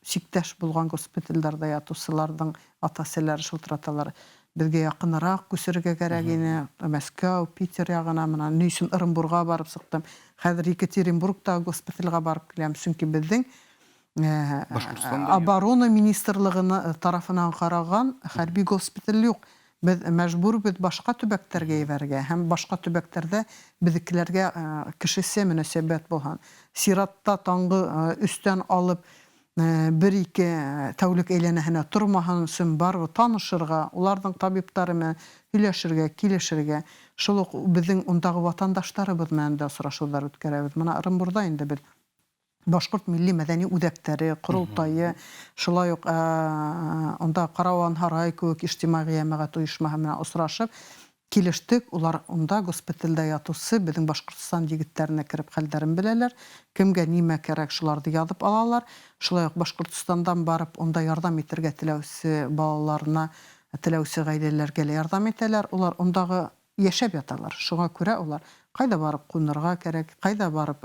сиктәш булған госпиталдәрҙә ятыусыларҙың ата-әсәләре шылтыраталар. Беҙгә яҡыныраҡ күсерергә кәрәк ине, Мәскәү, Питер яғына, бына ни өсөн Ырымбурға барып сыҡтым. Хәҙер Екатеринбургтағы госпиталгә барып киләм, сөнки беҙҙең оборона министрлығына тарафынан ҡараған хәрби госпиталь юҡ. Беҙ мәжбүрбеҙ башҡа төбәктәргә ебәрергә һәм башҡа төбәктәрҙә беҙҙекеләргә кешесе мөнәсәбәт булһын. Сиратта таңғы өстән алып бер-ике тәүлек әйләнәһенә тормаһын өсөн барыбер танышырға, уларҙың табиптары менән һөйләшергә, килешергә. Шул уҡ беҙҙең ундағы ватандаштарыбыҙ менән дә осрашыуҙар үткәрәбеҙ. Бына Ырымбурҙа инде беҙ Башҡорт милли мәҙәни үҙәктәре, ҡоролтайы, шулай уҡ унда Карауан һарай кеүек ижтимағи йәмәғәт ойошмаһы менән осрашып килештек. Улар унда госпиталдә ятыусы беҙҙең Башҡортостан егеттәренә кереп хәлдәрен беләләр, кемгә нимә кәрәк, шуларҙы яҙып алалар. Шулай уҡ Башҡортостандан барып унда ярҙам итергә теләүсе балаларына, теләүсе ғаиләләргә лә ярҙам итәләр. Улар ундағы йәшәп яталар. Шуға күрә улар ҡайҙа барып ҡунырға кәрәк, ҡайҙа барып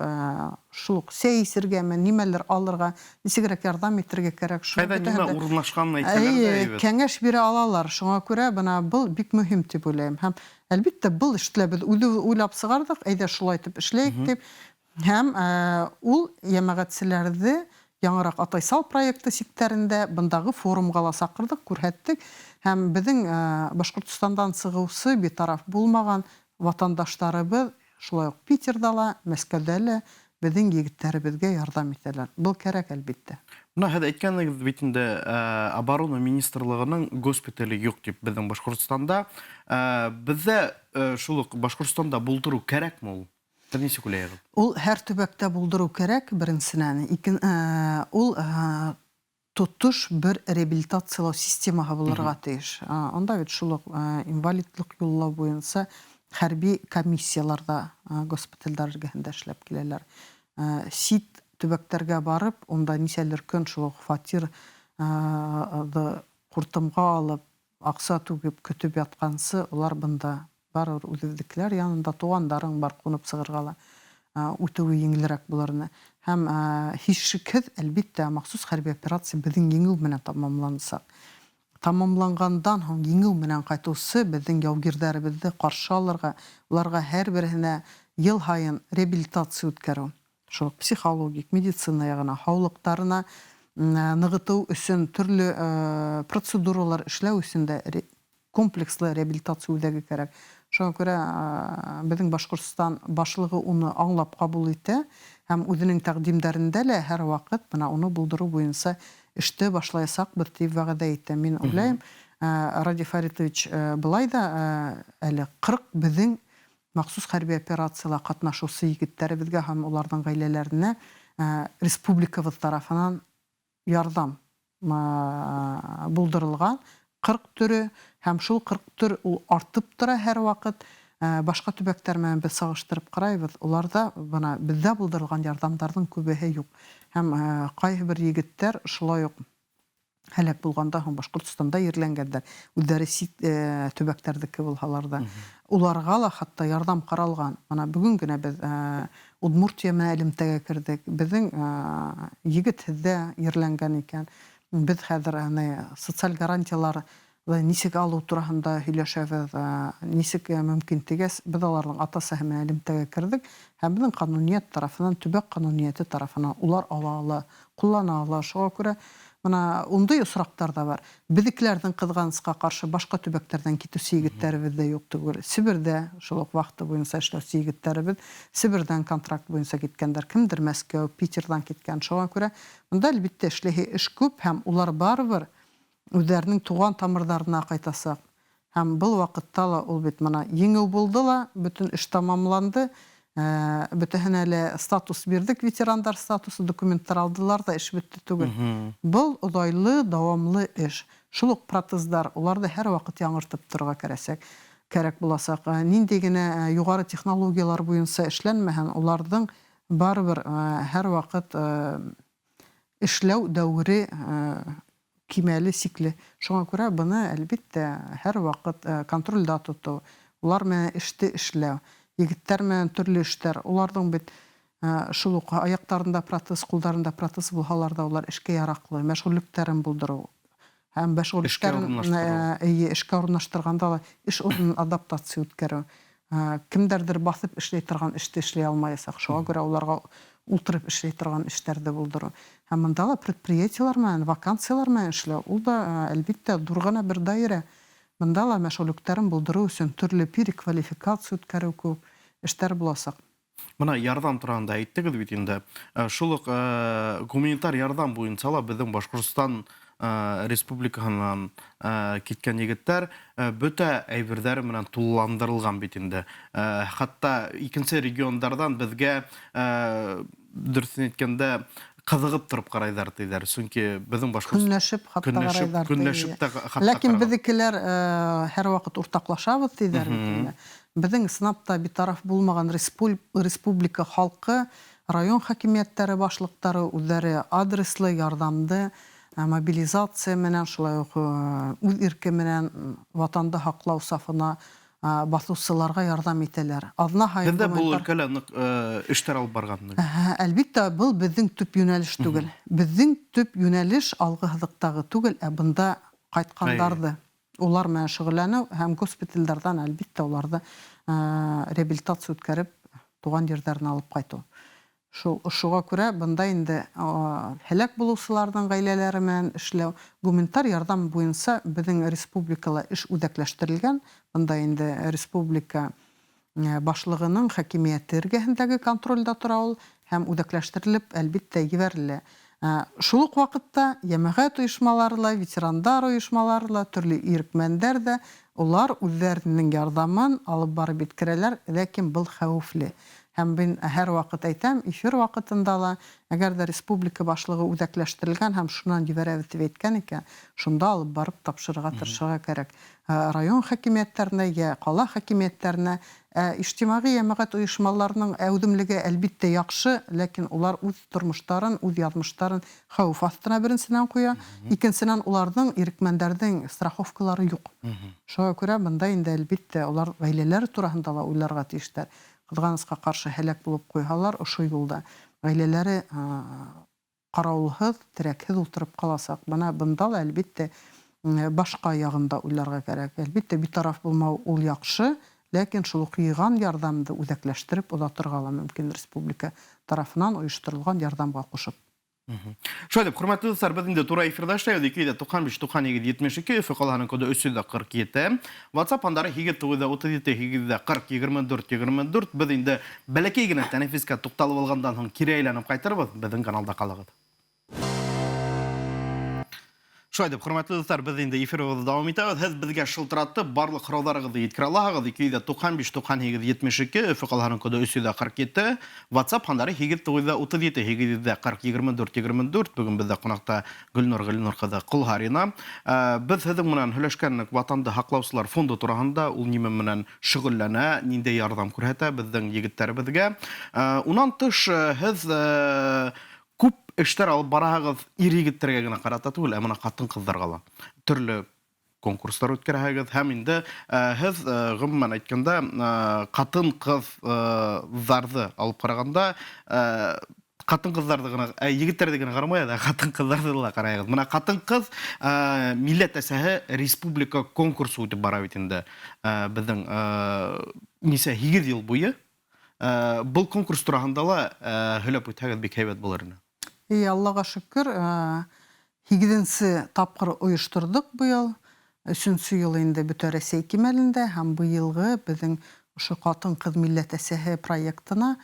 шул уҡ сәй эсергәме, нимәлер алырға, нисегерәк ярҙам итергә кәрәк. Ҡайҙа нимә урынлашҡанын әйтәләр дә әйбәт. Кәңәш бирә алалар. Шуңа күрә бына был бик мөһим тип уйлайым. Һәм әлбиттә был эште беҙ үҙебеҙ уйлап сығарҙыҡ, әйҙә шулай итеп эшләйек тип. Һәм ул йәмәғәтселәрҙе яңыраҡ Атайсал проекты сиктәрендә бындағы форумға ла саҡырҙыҡ, күрһәттек. Һәм беҙҙең Башҡортостандан сығыусы битараф булмаған ватандаштарыбыҙ шулай уҡ Питерҙа ла, Мәскәүҙә лә беҙҙең егеттәребеҙгә ярҙам итәләр. Был кәрәк, әлбиттә. Бына һеҙ әйткәнегеҙ бит инде, оборона министрлығының госпитале юҡ тип беҙҙең Башҡортостанда. Беҙҙә шул уҡ Башҡортостанда булдырыу кәрәкме ул? Һеҙ нисек уйлайһығыҙ? Ул һәр төбәктә булдырыу кәрәк, беренсенән. Ул тотош бер реабилитациялау системаһы булырға тейеш. Унда бит шул уҡ инвалидлыҡ юллау буйынса хәрби комиссияларҙа госпиталдар эргәһендә эшләп киләләр. Сит төбәктәргә барып, унда нисәлер көн шул уҡ фатир ҡуртымға алып, аҡса түгеп көтөп ятҡансы, улар бында барыбер үҙебеҙҙекеләр янында, туғандарың бар, ҡунып сығырға ла үтеүе еңелерәк булыр ине. Һәм һис шикһеҙ, әлбиттә, махсус хәрби операция беҙҙең еңеү менән тамамлансаҡ. Тамамланғандан һуң еңеү менән ҡайтыусы беҙҙең яугирҙәребеҙҙе ҡаршы алырға, уларға һәр береһенә йыл һайын реабилитация үткәреү, шул уҡ психологик, медицина яғына, һаулыҡтарына Нығытыу өсөн төрлө процедуралар эшләү өсөн дә комплекслы реабилитация үҙәге кәрәк. Шуңа күрә беҙҙең Башҡортостан башлығы уны аңлап ҡабул итә һәм үҙенең тәҡдимдәрендә лә һәр ваҡыт бына уны булдырыу буйынса эште башлаясаҡбыҙ тип вәғәҙә итә. Мин уйлайым, Радий Фаритович былай да әле 40 беҙҙең махсус хәрби операцияла ҡатнашыусы егеттәребеҙгә һәм уларҙың ғаиләләренә республикабыҙ тарафынан ярҙам булдырылған 40 төрө һәм шул 40 төр ул артып тора һәр ваҡыт. Башҡа төбәктәр менән беҙ сағыштырып ҡарайбыҙ, уларҙа бына беҙҙә булдырылған ярҙамдарҙың күбеһе юҡ. Һәм ҡайһы бер егеттәр шулай уҡ һәләк булғанда һуң Башҡортостанда ерләнгәндәр, үҙҙәре сит төбәктәрҙеке булһалар ҙа, уларға ла хатта ярҙам ҡаралған. Бына бөгөн генә беҙ Удмуртия менән элемтәгә керҙек. Беҙҙең егет һеҙҙә ерләнгән икән. Беҙ хәҙер социаль гарантиялар нисек алыу тураһында һөйләшәбеҙ, нисек мөмкин тигәс, беҙ уларҙың ата-әсәһе менән элемтәгә керҙек һәм беҙҙең ҡануниәт тарафынан, төбәк ҡануниәте тарафынан улар ала ала, ҡуллана ала. Шуға күрә бына ундай осраҡтар ҙа бар. Беҙҙекеләрҙең ҡыҙғанысҡа ҡаршы башҡа төбәктәрҙән китеүсе егеттәребеҙ ҙә юҡ түгел. Себерҙә шул уҡ вахта буйынса эшләүсе егеттәребеҙ Себерҙән контракт буйынса киткәндәр, кемдер Мәскәү, Питерҙан киткән. Шуға күрә бында әлбиттә эшләһе эш күп һәм улар барыбер үҙҙәренең туған тамырҙарына ҡайтасаҡ. Һәм был ваҡытта ла ул бит бына еңеү булды ла, бөтөн эш тамамланды. Бөтәһенә лә статус бирҙек, ветерандар статусы, документтар алдылар ҙа, эш бөттө түгел. Был оҙайлы, дауамлы эш. Шул уҡ протездар, уларҙы һәр ваҡыт яңыртып торорға кәрәк буласаҡ. Ниндәй генә юғары технологиялар буйынса эшләнмәһен, уларҙың барыбер һәр ваҡыт эшләү дәүере кимәле, сикле. Шуңа күрә быны әлбиттә һәр ваҡыт контролдә тотоу, улар менән эште эшләү, егеттәр менән төрлө эштәр, уларҙың бит шул уҡ аяҡтарында протез, ҡулдарында протез булһалар ҙа улар эшкә яраҡлы, мәшғүллектәрен булдырыу һәм мәшғүллектәрен, эйе, эшкә урынлаштырғанда ла эш урынын адаптация үткәреү. Кемдәрҙер баҫып эшләй торған эште эшләй алмаясаҡ, шуға күрә уларға ултырып эшләй торған эштәрҙе булдырыу. Һәм бында ла предприятиелар менән, вакансиялар менән эшләү, ул да әлбиттә ҙур ғына бер даирә. Бында ла мәшғүллектәрен булдырыу өсөн төрлө переквалификация үткәреү кеүек эштәр буласаҡ. Бына ярҙам тураһында әйттегеҙ бит инде. Шул уҡ гуманитар ярҙам буйынса ла беҙҙең Башҡортостан республикаһынан киткән егеттәр бөтә әйберҙәре менән тулыландырылған бит инде. Хатта икенсе региондарҙан беҙгә, дөрөҫөн әйткәндә, ҡыҙығып тороп ҡарайҙар тиҙәр. Сөнки беҙҙең Башҡортостан көнләшеп хатта ҡарайҙар. Көнләшеп тә хатта Ләкин ҡараған. беҙҙекеләр һәр ваҡыт уртаҡлашабыҙ тиҙәр бит инде. Беҙҙең ысынлап та битараф булмаған республика халҡы, район хакимиәттәре башлыҡтары үҙҙәре адреслы ярҙамды мобилизация менән, шулай уҡ үҙ ирке менән ватанды һаҡлау сафына баҫыусыларға ярҙам итәләр. Аҙна һайын Һеҙҙә был гуманитар өлкәлә ныҡ эштәр алып барған. Әлбиттә, был беҙҙең төп йүнәлеш түгел. Беҙҙең төп йүнәлеш алғы һыҙыҡтағы түгел, ә бында ҡайтҡандарҙы улар менән шөғөлләнеү һәм госпиталдәрҙән әлбиттә уларҙы реабилитация үткәреп туған ерҙәренә алып ҡайтыу. Шуға күрә бында инде һәләк булыусыларҙың ғаиләләре менән эшләү, гуманитар ярҙам буйынса беҙҙең республикала эш үҙәкләштерелгән. Бында инде республика башлығының хакимиәте эргәһендәге контролдә тора ул һәм үҙәкләштерелеп әлбиттә ебәрелә. Шул уҡ ваҡытта йәмәғәт ойошмалары ла, ветерандар ойошмалары ла, төрлө ирекмәндәр ҙә улар үҙҙәренең ярҙамын алып барып еткерәләр, ләкин был хәүефле. Һәм мин һәр ваҡыт әйтәм, эфир ваҡытында ла, әгәр ҙә республика башлығы үҙәкләштерелгән һәм шунан ебәрәбеҙ тип әйткән икән, шунда алып барып тапшырырға тырышырға кәрәк. Район хакимиәттәренә йә ҡала хакимиәттәренә, ижтимағи йәмәғәт ойошмаларының әүҙемлеге әлбиттә яҡшы, ләкин улар үҙ тормоштарын, үҙ яҙмыштарын хәүеф аҫтына беренсенән ҡуя, икенсенән уларҙың ирекмәндәрҙең страховкалары юҡ. Шуға күрә бында инде әлбиттә улар ғаиләләре тураһында ла уйларға тейештәр. Ҡыҙғанысҡа ҡаршы һәләк булып ҡуйһалар, ошо юлда ғаиләләре ҡарауылһыҙ, терәкһеҙ ултырып ҡаласаҡ. Бына бында ла әлбиттә башҡа яғында уйларға кәрәк. Әлбиттә битараф булмау ул яҡшы, ләкин шул уҡ йыйған ярҙамды үҙәкләштереп оҙатырға ла мөмкин республика тарафынан ойошторолған ярҙамға ҡушып. Шулай итеп, хөрмәтле дуслар, без инде тура эфирда эшләйбез. 295 98 72, Өфе калаһының коды 347. WhatsApp андары 8937 840 24 24. Без инде бәләкәй генә тәнәфескә тукталып алганнан соң кире әйләнеп кайтырбыз. Безнең каналда калыгыз. Шулай итеп, хөрмәтле дуслар, без инде эфирыбызны дәвам итәбез. Һез безгә шылтыратып, барлык сорауларыгызны җиткерә алаһыгыз. 295 98 72, Өфе калаһының коды 347, WhatsApp һаннары 8937 840 24 24. Бүген бездә кунакта Гөлнур Гөлнур кызы Колһарина. Э, без һезнең белән һөйләшкәнлек Ватанды һаклаучылар фонды турасында, ул нимә белән шөгыльләнә, нинди ярдәм күрһәтә безнең егетләребезгә. Э, унан тыш, э, һез Күп эшләр алып бараһыгыз ир-егетләргә генә карата түгел, ә менә хатын-кызларга ла. Төрле конкурслар үткәрәһегез һәм инде һез гомумән әйткәндә хатын-кызларны алып караганда хатын-кызларны гына, ә егетләрне генә карамай, ә хатын-кызларны да карайгыз. Менә хатын-кыз милләт әсәһе республика конкурсы үтеп бара бит инде безнең нисә 8 ел буе. Э, был конкурс тураһында ла э, һөйләп үтһәгеҙ бик һәйбәт булыр ине. И Аллаға шөкөр, э, һигеҙенсе тапҡыр ойошторҙоҡ быйыл. Өсөнсө йыл инде бөтә Рәсәй кимәлендә һәм быйылғы беҙҙең ошо ҡатын-ҡыҙ милләт әсәһе проектына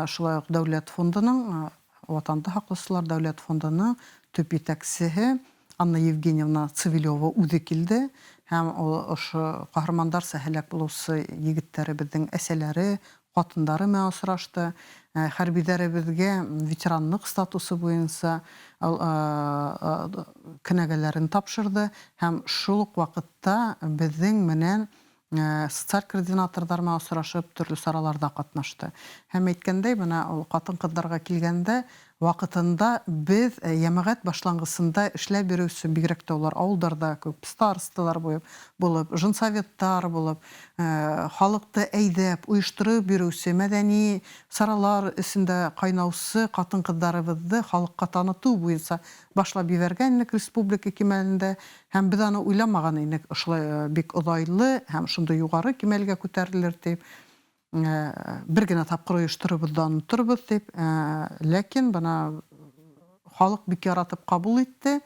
шулай уҡ дәүләт фондының Ватанды һаҡлаусылар дәүләт фондының төп етәксеһе Анна Евгеньевна Цивилева үҙе килде һәм ул ошо ҡаһармандарса һәләк булыусы егеттәребеҙҙең әсәләре, ҡатындары менән осрашты. Хәрбиҙәребеҙгә ветеранлыҡ статусы буйынса кенәгәләрен тапшырҙы һәм шул уҡ ваҡытта беҙҙең менән социаль координаторҙар менән осрашып, төрлө сараларҙа ҡатнашты. Һәм әйткәндәй, бына ул ҡатын-ҡыҙҙарға килгәндә, ваҡытында беҙ йәмәғәт башланғысында эшләп йөрөүсе, бигерәк тә улар ауылдарҙа күп старосталар булып, женсоветтар булып, халыҡты әйҙәп, ойоштороп йөрөүсе, мәҙәни саралар эсендә ҡайнаусы ҡатын-ҡыҙҙарыбыҙҙы халыҡҡа танытыу буйынса башлап ебәргән инек республика кимәлендә. Һәм беҙ аны уйламаған инек, ошолай бик оҙайлы һәм шундай юғары кимәлгә күтәрелер тип. Бер генә тапҡыр ойошторорбоҙ ҙа оноторбоҙ тип. Ләкин бына халыҡ бик яратып ҡабул итте.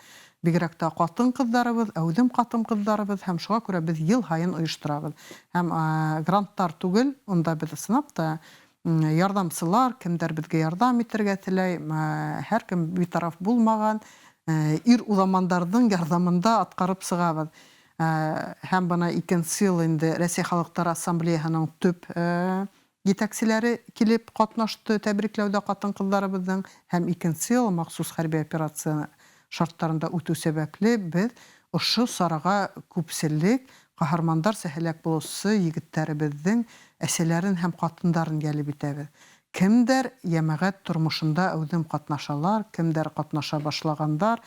Бигерәк тә ҡатын-ҡыҙҙарыбыҙ, әүҙем ҡатын-ҡыҙҙарыбыҙ һәм шуға күрә беҙ йыл һайын ойошторабыҙ. Һәм гранттар түгел, унда беҙ ысынлап та ярҙамсылар, кемдәр беҙгә ярҙам итергә теләй, һәр кем битараф булмаған ир уҙамандарҙың ярҙамында атҡарып сығабыҙ. Һәм бына икенсе йыл инде Рәсәй халыҡтары ассамблеяһының төп етәкселәре килеп ҡатнашты тәбрикләүҙә ҡатын-ҡыҙҙарыбыҙҙың һәм икенсе йыл махсус хәрби операция шарттарында үтеү сәбәпле беҙ ошо сараға күпселек ҡаһармандарса һәләк булыусы егеттәребеҙҙең әсәләрен һәм ҡатындарын йәлеп итәбеҙ. Кемдәр йәмәғәт тормошонда әүҙем ҡатнашалар, кемдәр ҡатнаша башлағандар.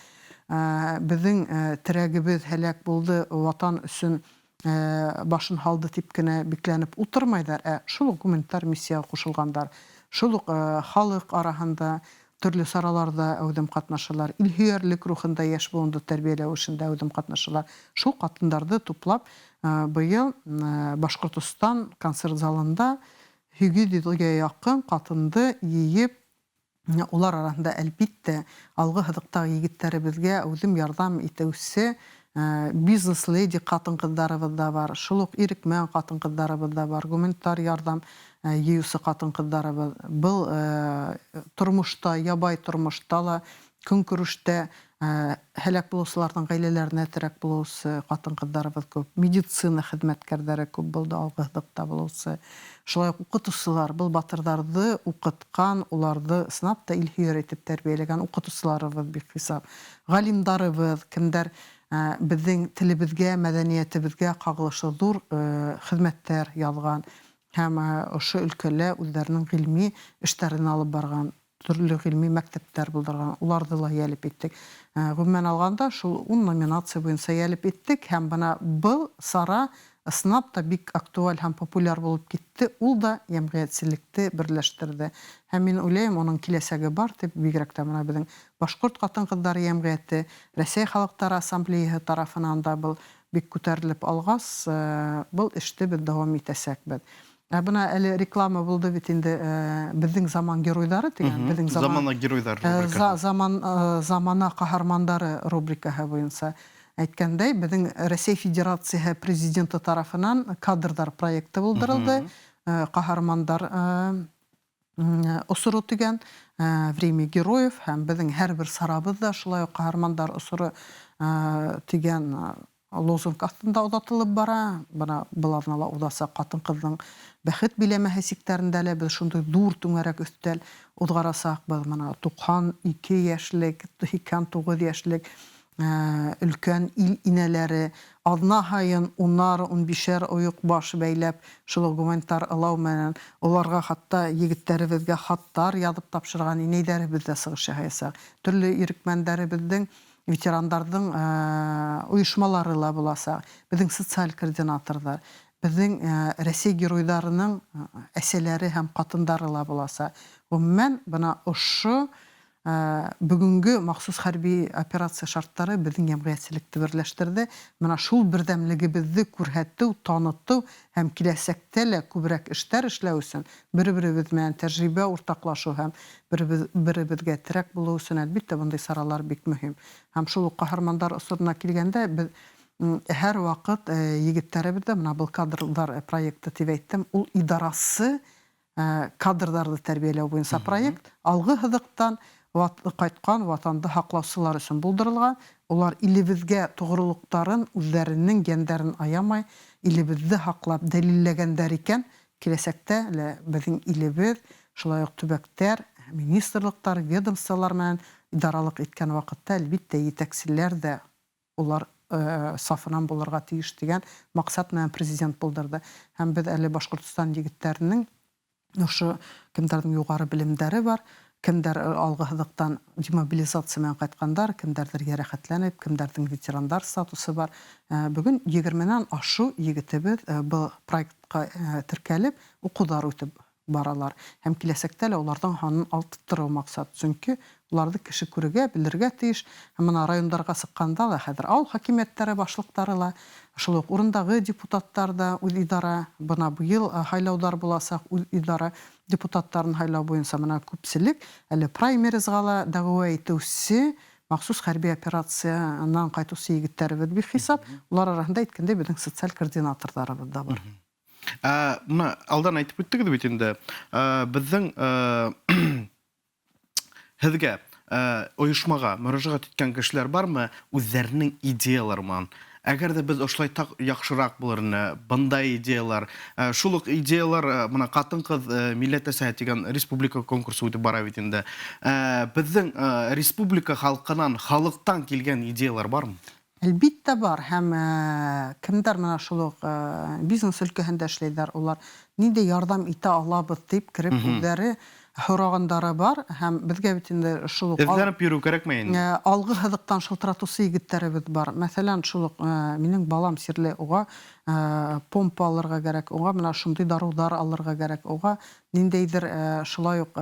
Беҙҙең терәгебеҙ һәләк булды, Ватан өсөн башын һалды тип кенә бикләнеп ултырмайҙар, ә шул уҡ гуманитар миссияға ҡушылғандар, шул уҡ халыҡ араһында төрлө сараларҙа әүҙем ҡатнашалар, илһөйәрлек рухында йәш быуынды тәрбиәләү эшендә әүҙем ҡатнашалар. Шул ҡатындарҙы туплап, быйыл Башҡортостан концерт залында 800-гә яҡын ҡатынды йыйып, улар араһында, әлбиттә, алғы һыҙыҡтағы егеттәребеҙгә әүҙем ярҙам итеүсе бизнес-леди ҡатын-ҡыҙҙарыбыҙ ҙа бар, шул уҡ ирекмән ҡатын-ҡыҙҙарыбыҙ ҙа бар, гуманитар ярҙам йыйыусы ҡатын-ҡыҙҙарыбыҙ. Был тормошта, ябай тормошта ла, көнкүрештә һәләк булыусыларҙың ғаиләләренә терәк булыусы ҡатын-ҡыҙҙарыбыҙ күп, медицина хеҙмәткәрҙәре күп булды, алғы һыҙыҡта булыусы. Шулай уҡ уҡытыусылар, был батырҙарҙы уҡытҡан, уларҙы ысынлап та илһөйәр итеп тәрбиәләгән уҡытыусыларыбыҙ бихисап. Ғалимдарыбыҙ, кемдәр беҙҙең телебеҙгә, мәҙәниәтебеҙгә ҡағылышлы ҙур хеҙмәттәр яҙған һәм ошо өлкәлә үҙҙәренең ғилми эштәрен алып барған, төрлө ғилми мәктәптәр булдырған, уларҙы ла йәлеп иттек. Ғөмүмән алғанда, шул 10 номинация буйынса йәлеп иттек һәм бына был сара ысынлап та бик актуаль һәм популяр булып китте, ул да йәмғиәтселекте берләштерҙе. Һәм мин уйлайым, уның киләсәге бар тип, бигерәк тә бына беҙҙең Башҡорт ҡатын-ҡыҙҙары йәмғиәте, Рәсәй халыҡтары ассамблеяһы тарафынан да был бик күтәрелеп алғас, был эште беҙ дауам итәсәкбеҙ. Ә бына әле реклама булды бит инде, Беҙҙең заман геройҙары тигән, беҙҙең заман Замана геройҙары рубрикаһы. Заман замана ҡаһармандары рубрикаһы буйынса әйткәндәй, беҙҙең Рәсәй Федерацияһы Президенты тарафынан кадрҙар проекты булдырылды, ҡаһармандар осоро тигән, Время героев, һәм беҙҙең һәр бер сарабыҙ ҙа шулай уҡ ҡаһармандар осоро тигән лозунг аҫтында оҙатылып бара. Бына был аҙнала уҙасаҡ ҡатын-ҡыҙҙың бәхет биләмәһе сиктәрендә лә беҙ шундай ҙур түңәрәк өҫтәл уҙғарасаҡбыҙ. Бына 92 йәшлек, 89 йәшлек өлкән ил инәләре аҙна һайын унар, унбишәр ойоҡ баш бәйләп, шул уҡ гуманитар ылау менән уларға хатта егеттәребеҙгә хаттар яҙып тапшырған инәйҙәребеҙ ҙә сығыш яһаясаҡ. Төрлө ирекмәндәребеҙҙең, ветерандарҙың ойошмалары ла буласаҡ. Беҙҙең социаль координаторҙар, беҙҙең Рәсәй геройҙарының әсәләре һәм ҡатындары ла буласаҡ. Ғөмүмән, бына ошо бөгөнгө махсус хәрби операция шарттары беҙҙең йәмғиәтселекте берләштерҙе. Бына шул берҙәмлегебеҙҙе күрһәтеү, танытыу һәм киләсәктә лә күберәк эштәр эшләү өсөн бер-беребеҙ менән тәжрибә уртаҡлашыу һәм беребеҙгә терәк булыу өсөн, әлбиттә, бындай саралар бик мөһим. Һәм шул уҡ ҡаһармандар осорона килгәндә, беҙ һәр ваҡыт егеттәребеҙҙә, бына был кадрҙар проекты тип әйттем, ул идарасы кадрҙарҙы тәрбиәләү буйынса проект алғы һыҙыҡтан ҡайтҡан ватанды һаҡлаусылар өсөн булдырылған. Улар илебеҙгә тоғролоҡтарын, үҙҙәренең йәндәрен аямай, илебеҙҙе һаҡлап дәлилләгәндәр икән, киләсәктә лә беҙҙең илебеҙ, шулай уҡ төбәктәр, министрлыҡтар, ведомстволар менән идаралыҡ иткән ваҡытта, әлбиттә, етәкселәр ҙә улар сафынан булырға тейеш тигән маҡсат менән президент булдырҙы. Һәм беҙ әле Башҡортостан егеттәренең ошо кемдәрҙең юғары белемдәре бар, кемдәр алғы һыҙыҡтан демобилизация менән ҡайтҡандар, кемдәрҙер йәрәхәтләнеп, кемдәрҙең ветерандар статусы бар. Бөгөн егерменән ашыу егетебеҙ был проектҡа теркәлеп, уҡыуҙар үтеп баралар. Һәм киләсәктә лә уларҙың һанын арттырыу маҡсат. Сөнки уларҙы кеше күрергә, белергә тейеш. Һәм бына райондарға сыҡҡанда ла хәҙер ауыл хакимиәттәре башлыҡтары ла, шул уҡ урындағы депутаттар да үҙ идара, бына быйыл һайлауҙар буласаҡ, үҙ идара депутаттарын һайлау буйынса бына күпселек әле праймеризға ла дәғүә итеүсе махсус хәрби операциянан ҡайтыусы егеттәребеҙ бихисап. Улар араһында, әйткәндәй, беҙҙең социаль координаторҙарыбыҙ ҙа бар. Бына алдан әйтеп үттегеҙ бит инде, беҙҙең һеҙгә, ойошмаға мөрәжәғәт иткән кешеләр бармы үҙҙәренең идеялары менән? Әгәр ҙә беҙ ошолай таҡ яҡшыраҡ булыр ине, бындай идеялар, шул уҡ идеялар, бына ҡатын-ҡыҙ, милләт әсәһе тигән республика конкурсы үтеп бара бит инде. Беҙҙең республика халҡынан, халыҡтан килгән идеялар бармы? Әлбиттә бар, һәм кемдәр менә шул уҡ бизнес өлкәһендә эшләйҙәр, улар ниндәй ярҙам итә алабыҙ тип кереп үҙҙәре һорағандары бар, һәм беҙгә бит инде шул уҡ Эҙләнеп йөрөү кәрәкмәй инде. Алғы һыҙыҡтан шылтыратыусы егеттәребеҙ бар. Мәҫәлән, шул уҡ минең балам сирле, уға помпа алырға кәрәк, уға бына шундай дарыуҙар алырға кәрәк, уға ниндәйҙер шулай уҡ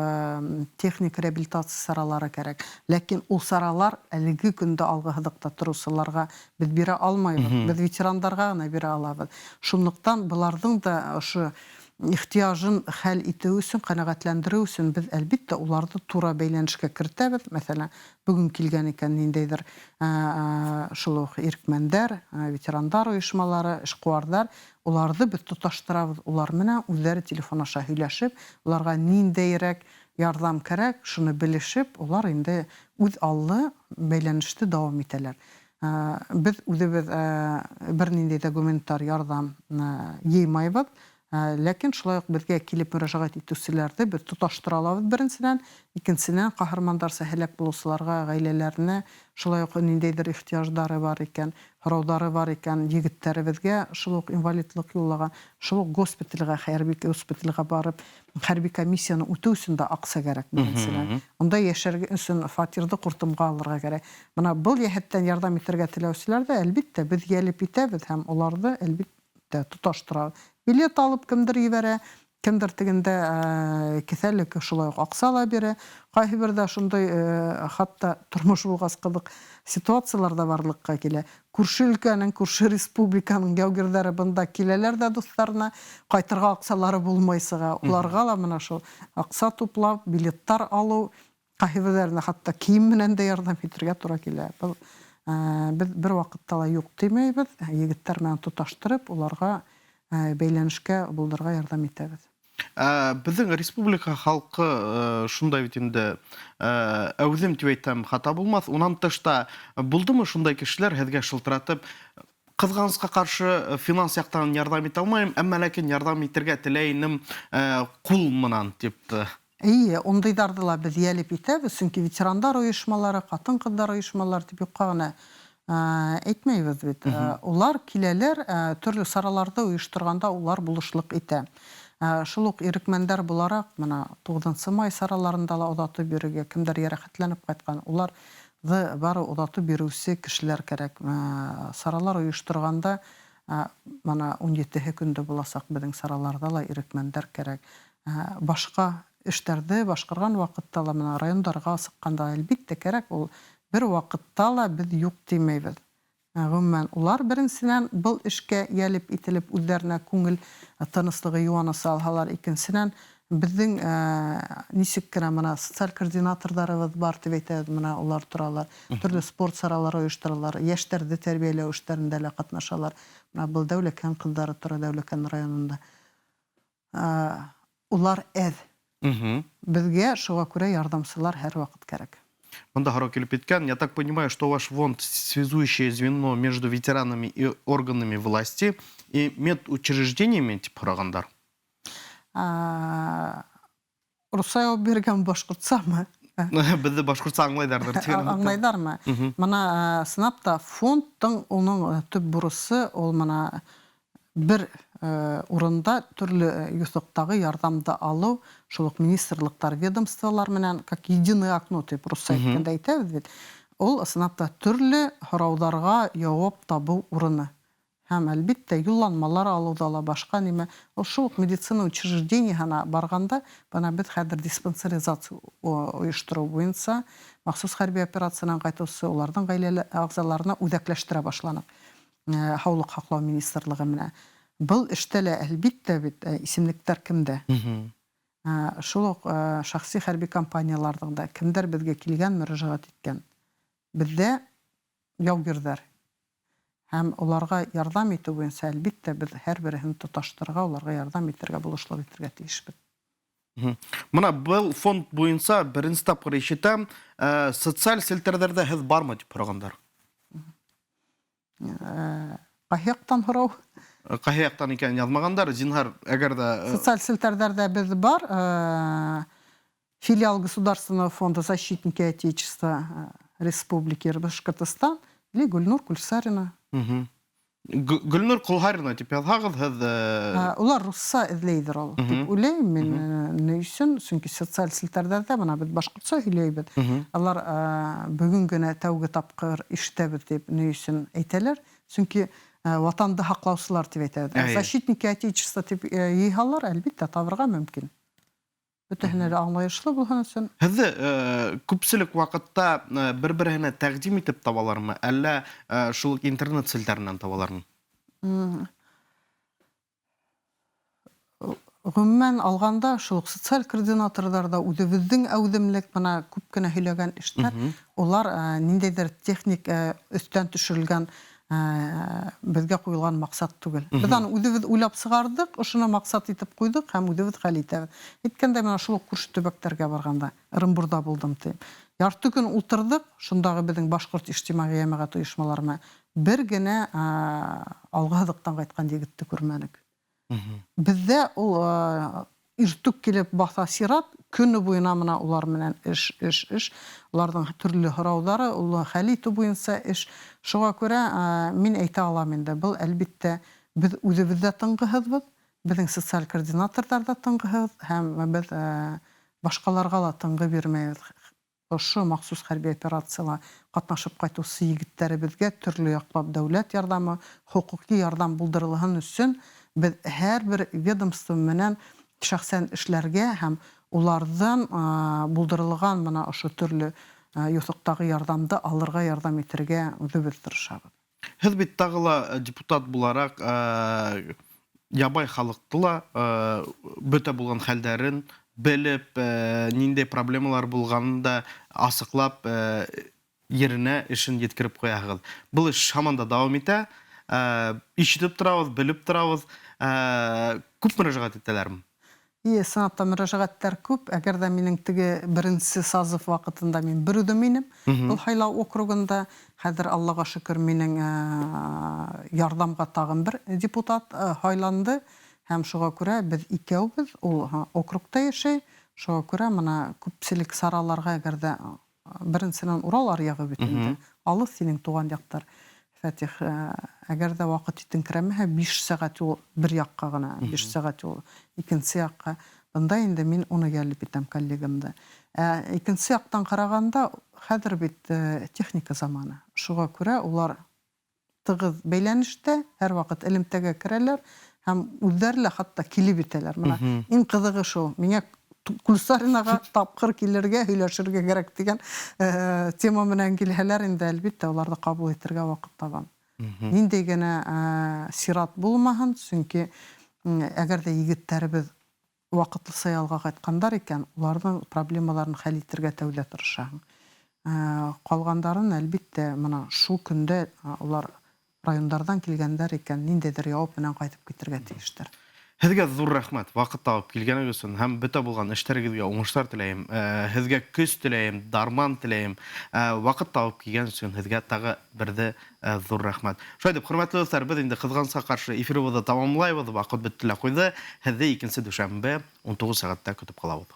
техник реабилитация саралары кәрәк. Ләкин ул саралар әлеге көндә алғы һыҙыҡта тороусыларға беҙ бирә алмайбыҙ, беҙ ветерандарға ғына бирә алабыҙ. Шунлыҡтан быларҙың да ошо ихтыяжын хәл итеү өсөн, ҡәнәғәтләндереү өсөн беҙ әлбиттә уларҙы тура бәйләнешкә кертәбеҙ. Мәҫәлән, бөгөн килгән икән ниндәйҙер шул уҡ ирекмәндәр, ветерандар ойошмалары, эшҡыуарҙар, уларҙы беҙ тоташтырабыҙ, улар менән үҙҙәре телефон аша һөйләшеп, уларға ниндәйерәк ярҙам кәрәк, шуны белешеп, улар инде үҙ аллы бәйләнеште дауам итәләр. Беҙ үҙебеҙ бер ниндәй ҙә гуманитар ярҙам йыймайбыҙ, ләкин шулай уҡ беҙгә килеп мөрәжәғәт итеүселәрҙе беҙ тоташтыра алабыҙ беренсенән, икенсенән ҡаһармандарса һәләк булыусыларға, ғаиләләренә шулай уҡ ниндәйҙер ихтыяждары бар икән, һорауҙары бар икән, егеттәребеҙгә шул уҡ инвалидлыҡ юллаған, шул уҡ госпиталгә, хәрби госпиталгә барып, хәрби комиссияны үтеү өсөн дә аҡса кәрәк беренсенән. Унда йәшәр өсөн фатирҙы ҡуртымға алырға кәрәк. Бына был йәһәттән ярҙам итергә теләүселәр ҙә, әлбиттә, беҙ йәлеп итәбеҙ һәм уларҙы әлбиттә тоташтырабыҙ. Билет алып кемдер ебәрә, Кемдер тегендә кеҫәлек шулай ук аҡса ла бирә. Ҡайһы берҙә шундай хатта тормош булғас ҡыҙыҡ ситуациялар ҙа барлыҡҡа килә. Күрше өлкәнең, күрше республиканың яугирҙәре бында киләләр ҙә дуҫтарына, ҡайтырға аҡсалары булмай сыға. Уларға ла мына шул аҡса туплап, билеттар алыу, ҡайһы берҙәренә хатта кейем менән дә ярҙам итергә тура килә. Был беҙ бер ваҡытта ла юҡ тимәйбеҙ, егеттәр менән тоташтырып, уларға бәйләнешкә булдырырға ярҙам итәбеҙ. Беҙҙең республика халҡы шундай бит инде, әүҙем тип әйтһәм, хата булмаҫ. Унан тыш та булдымы шундай кешеләр һеҙгә шылтыратып, ҡыҙғанысҡа ҡаршы финанс яҡтан ярҙам итә алмайым, әммә ләкин ярҙам итергә теләй инем ҡул менән тип? Эйе, ундайҙарҙы ла беҙ йәлеп итәбеҙ, сөнки ветерандар ойошмалары, ҡатын-ҡыҙҙар ойошмалары тип юҡҡа ғына әйтмәйбеҙ бит. Улар киләләр, төрлө сараларҙы ойошторғанда улар булышлыҡ итә. Шул уҡ ирекмәндәр булараҡ, мына 9 май сараларында ла оҙатып йөрөргә, кемдәр йәрәхәтләнеп ҡайтҡан, уларҙы бары оҙатып йөрөүсе кешеләр кәрәк. Саралар ойошторғанда, мына 17-һе көндө буласаҡ беҙҙең сараларҙа ла ирекмәндәр кәрәк. Башҡа эштәрҙе башҡарған ваҡытта ла, мына райондарға сыҡҡанда, әлбиттә, кәрәк ул. Бер ваҡытта ла беҙ юҡ тимәйбеҙ. Ғөмүмән, улар беренсенән был эшкә йәлеп ителеп үҙҙәренә күңел тыныслығы, йыуанысы алһалар, икенсенән беҙҙең нисек кенә мына социаль координаторҙарыбыҙ бар тип әйтәбеҙ, мына улар торалар, төрлө спорт саралары ойошторалар, йәштәрҙе тәрбиәләү эштәрендә лә ҡатнашалар. Мына был Дәүләкән ҡыҙҙары тора Дәүләкән районында. Улар әҙ. Беҙгә шуға күрә ярҙамсылар һәр ваҡыт кәрәк. Бында һорау килеп еткән. Я так понимаю, что ваш фонд — связующее звено между ветеранами и органами власти и медучреждениями, тип һорағандар. Русса яуап биргән, башҡортсамы? Беҙҙе башҡортса аңлайҙарҙыр тигән. Аңлайҙармы? Мына ысынлап та фондтың уның төп бурысы ул мына бер урында төрлө юҫыҡтағы ярҙамды алыу, шул уҡ министрлыҡтар, ведомстволар менән, как единое окно тип русса әйткәндә әйтәбеҙ бит. Ул ысынлап та төрлө һорауҙарға яуап табыу урыны. Һәм әлбиттә юлланмалар алыуҙа ла, башҡа нимә. Ул шул уҡ медицина учреждениеһына барғанда, бына беҙ хәҙер диспансеризация ойоштороу буйынса махсус хәрби операциянан ҡайтыусы уларҙың ғаилә ағзаларына үҙәкләштерә башланыҡ. Һаулыҡ һаҡлау министрлығы менән. Был эштә лә әлбиттә бит исемлектәр кемдә? Шул уҡ шәхси хәрби компанияларҙың да кемдәр беҙгә килгән, мөрәжәғәт иткән. Беҙҙә яугирҙәр. Һәм уларға ярҙам итеү буйынса әлбиттә беҙ һәр береһен тоташтырырға, уларға ярҙам итергә, булышлыҡ итергә тейешбеҙ. Мына был фонд буйынса беренсе тапҡыр ишетәм, социаль селтәрҙәрҙә һеҙ бармы тип һорағандар. Ҡайһы яҡтан һорау? Ҡайһы яҡтан икәнен яҙмағандар, зинһар, әгәр ҙә Социаль селтәрҙәрҙә беҙ бар, филиал Государственного фонда «Защитники Отечества» Республики Башкортостан или Гульнур Кульсарина. Гөлнур Ҡолһарина тип яҙһағыҙ, һеҙ Улар русса эҙләйҙер ул тип уйлайым мин, ни өсөн? Сөнки социаль селтәрҙәрҙә бына беҙ башҡортса һөйләйбеҙ. Улар бөгөн генә тәүге тапҡыр ишетәбеҙ тип ни өсөн әйтәләр? Сөнки ватанды һаҡлаусылар тип әйтәбеҙ. Защитники Отечества тип йыйһалар, әлбиттә, табырға мөмкин. Бөтәһенә лә аңлайышлы булһын өсөн. Һеҙҙе күпселек ваҡытта бер-береһенә тәҡдим итеп табалармы, әллә шул уҡ интернет селтәренән табалармы? Ғөмүмән алғанда, шул уҡ социаль координаторҙар ҙа үҙебеҙҙең әүҙемлек, бына күп кенә һөйләгән эштәр, улар ниндәйҙер техник өҫтән төшөрөлгән, беҙгә ҡуйылған маҡсат түгел. Беҙ аны үҙебеҙ уйлап сығарҙыҡ, ошоно маҡсат итеп ҡуйҙыҡ һәм үҙебеҙ хәл итәбеҙ. Әйткәндәй, мына шул уҡ күрше төбәктәргә барғанда, Ырымбурҙа булдым тип. Ярты көн ултырҙыҡ, шундағы беҙҙең башҡорт ижтимағи йәмәғәт ойошмаларына бер генә алғы һыҙыҡтан ҡайтҡан егетте күрмәнек. Беҙҙә ул иртүк килеп баҫа сират, көнө буйына мына улар менән эш, эш, эш. Уларҙың төрлө һорауҙары, ул хәл итеү буйынса эш. Шуға күрә мин әйтә алам инде, был әлбиттә беҙ үҙебеҙ ҙә тынғыһыҙбыҙ, беҙҙең социаль координаторҙар ҙа тынғыһыҙ, һәм беҙ башҡаларға ла тынғы бирмәйбеҙ. Ошо махсус хәрби операцияла ҡатнашып ҡайтыусы егеттәребеҙгә төрлө яҡлап дәүләт ярҙамы, хоҡуҡи ярҙам булдырылһын өсөн беҙ һәр бер ведомство менән Шәхсән эшләргә һәм уларҙан булдырылған мына ошо төрлө юҫыҡтағы ярҙамды алырға ярҙам итергә үҙебеҙ тырышабыҙ. Һеҙ бит тағы ла депутат булараҡ ябай халыҡты ла бөтә булған хәлдәрен белеп, ниндәй проблемалар булғанын да асыҡлап, еренә эшен еткереп ҡуяһығыҙ. Был эш һаман да дауам итә. Ишетеп торабыҙ, белеп торабыҙ. Күп мөрәжәғәт итәләрме? Ие, ысынлап та мөрәжәғәттәр күп. Әгәр ҙә минең теге беренсе созыв ваҡытында мин бер үҙем инем был һайлау округында. Хәҙер, Аллаға шөкөр, минең ярҙамға тағын бер депутат һайланды. Һәм шуға күрә беҙ икәүбеҙ, ул округта йәшәй. Шуға күрә мына күпселек сараларға, әгәр ҙә беренсенән, Урал аръяғы бит инде, алыҫ һинең туған яҡтар, Фәтих. Әгәр ҙә ваҡыт етеңкерәмәһә, 5 сәғәт юл бер яҡҡа ғына, 5 сәғәт юл икенсе яҡҡа. Бында инде мин уны йәлеп итәм, коллегамды. Ә икенсе яҡтан ҡарағанда, хәҙер бит техника заманы. Шуға күрә улар тығыҙ бәйләнештә, һәр ваҡыт элемтәгә керәләр һәм үҙҙәре лә хатта килеп етәләр. Мына иң ҡыҙығы шул. Миңә Кульсаринаға тапҡыр килергә, һөйләшергә кәрәк тигән тема менән килһәләр инде, әлбиттә, уларҙы ҡабул итергә ваҡыт табам. Ниндәй генә сират булмаһын, сөнки әгәр ҙә егеттәребеҙ ваҡытлыса ялға ҡайтҡандар икән, уларҙың проблемаларын хәл итергә тәүҙә тырышаһың. Ҡалғандарын, әлбиттә, мына шул көндә улар райондарҙан килгәндәр икән, ниндәйҙер яуап менән ҡайтып китергә тейештәр. Һеҙгә ҙур рәхмәт ваҡыт табып килгәнегеҙ өсөн һәм бөтә булған эштәрегеҙгә уңыштар теләйем. Һеҙгә көс теләйем, дарман теләйем. Ваҡыт табып килгән өсөн һеҙгә тағы берҙе ҙур рәхмәт. Шулай итеп, хөрмәтле дуҫтар, беҙ инде ҡыҙғанысҡа ҡаршы эфирыбыҙҙы тамамлайбыҙ, ваҡыт бөттө лә ҡуйҙы. Һеҙҙе икенсе дүшәмбе 19 сәғәттә көтөп ҡалабыҙ.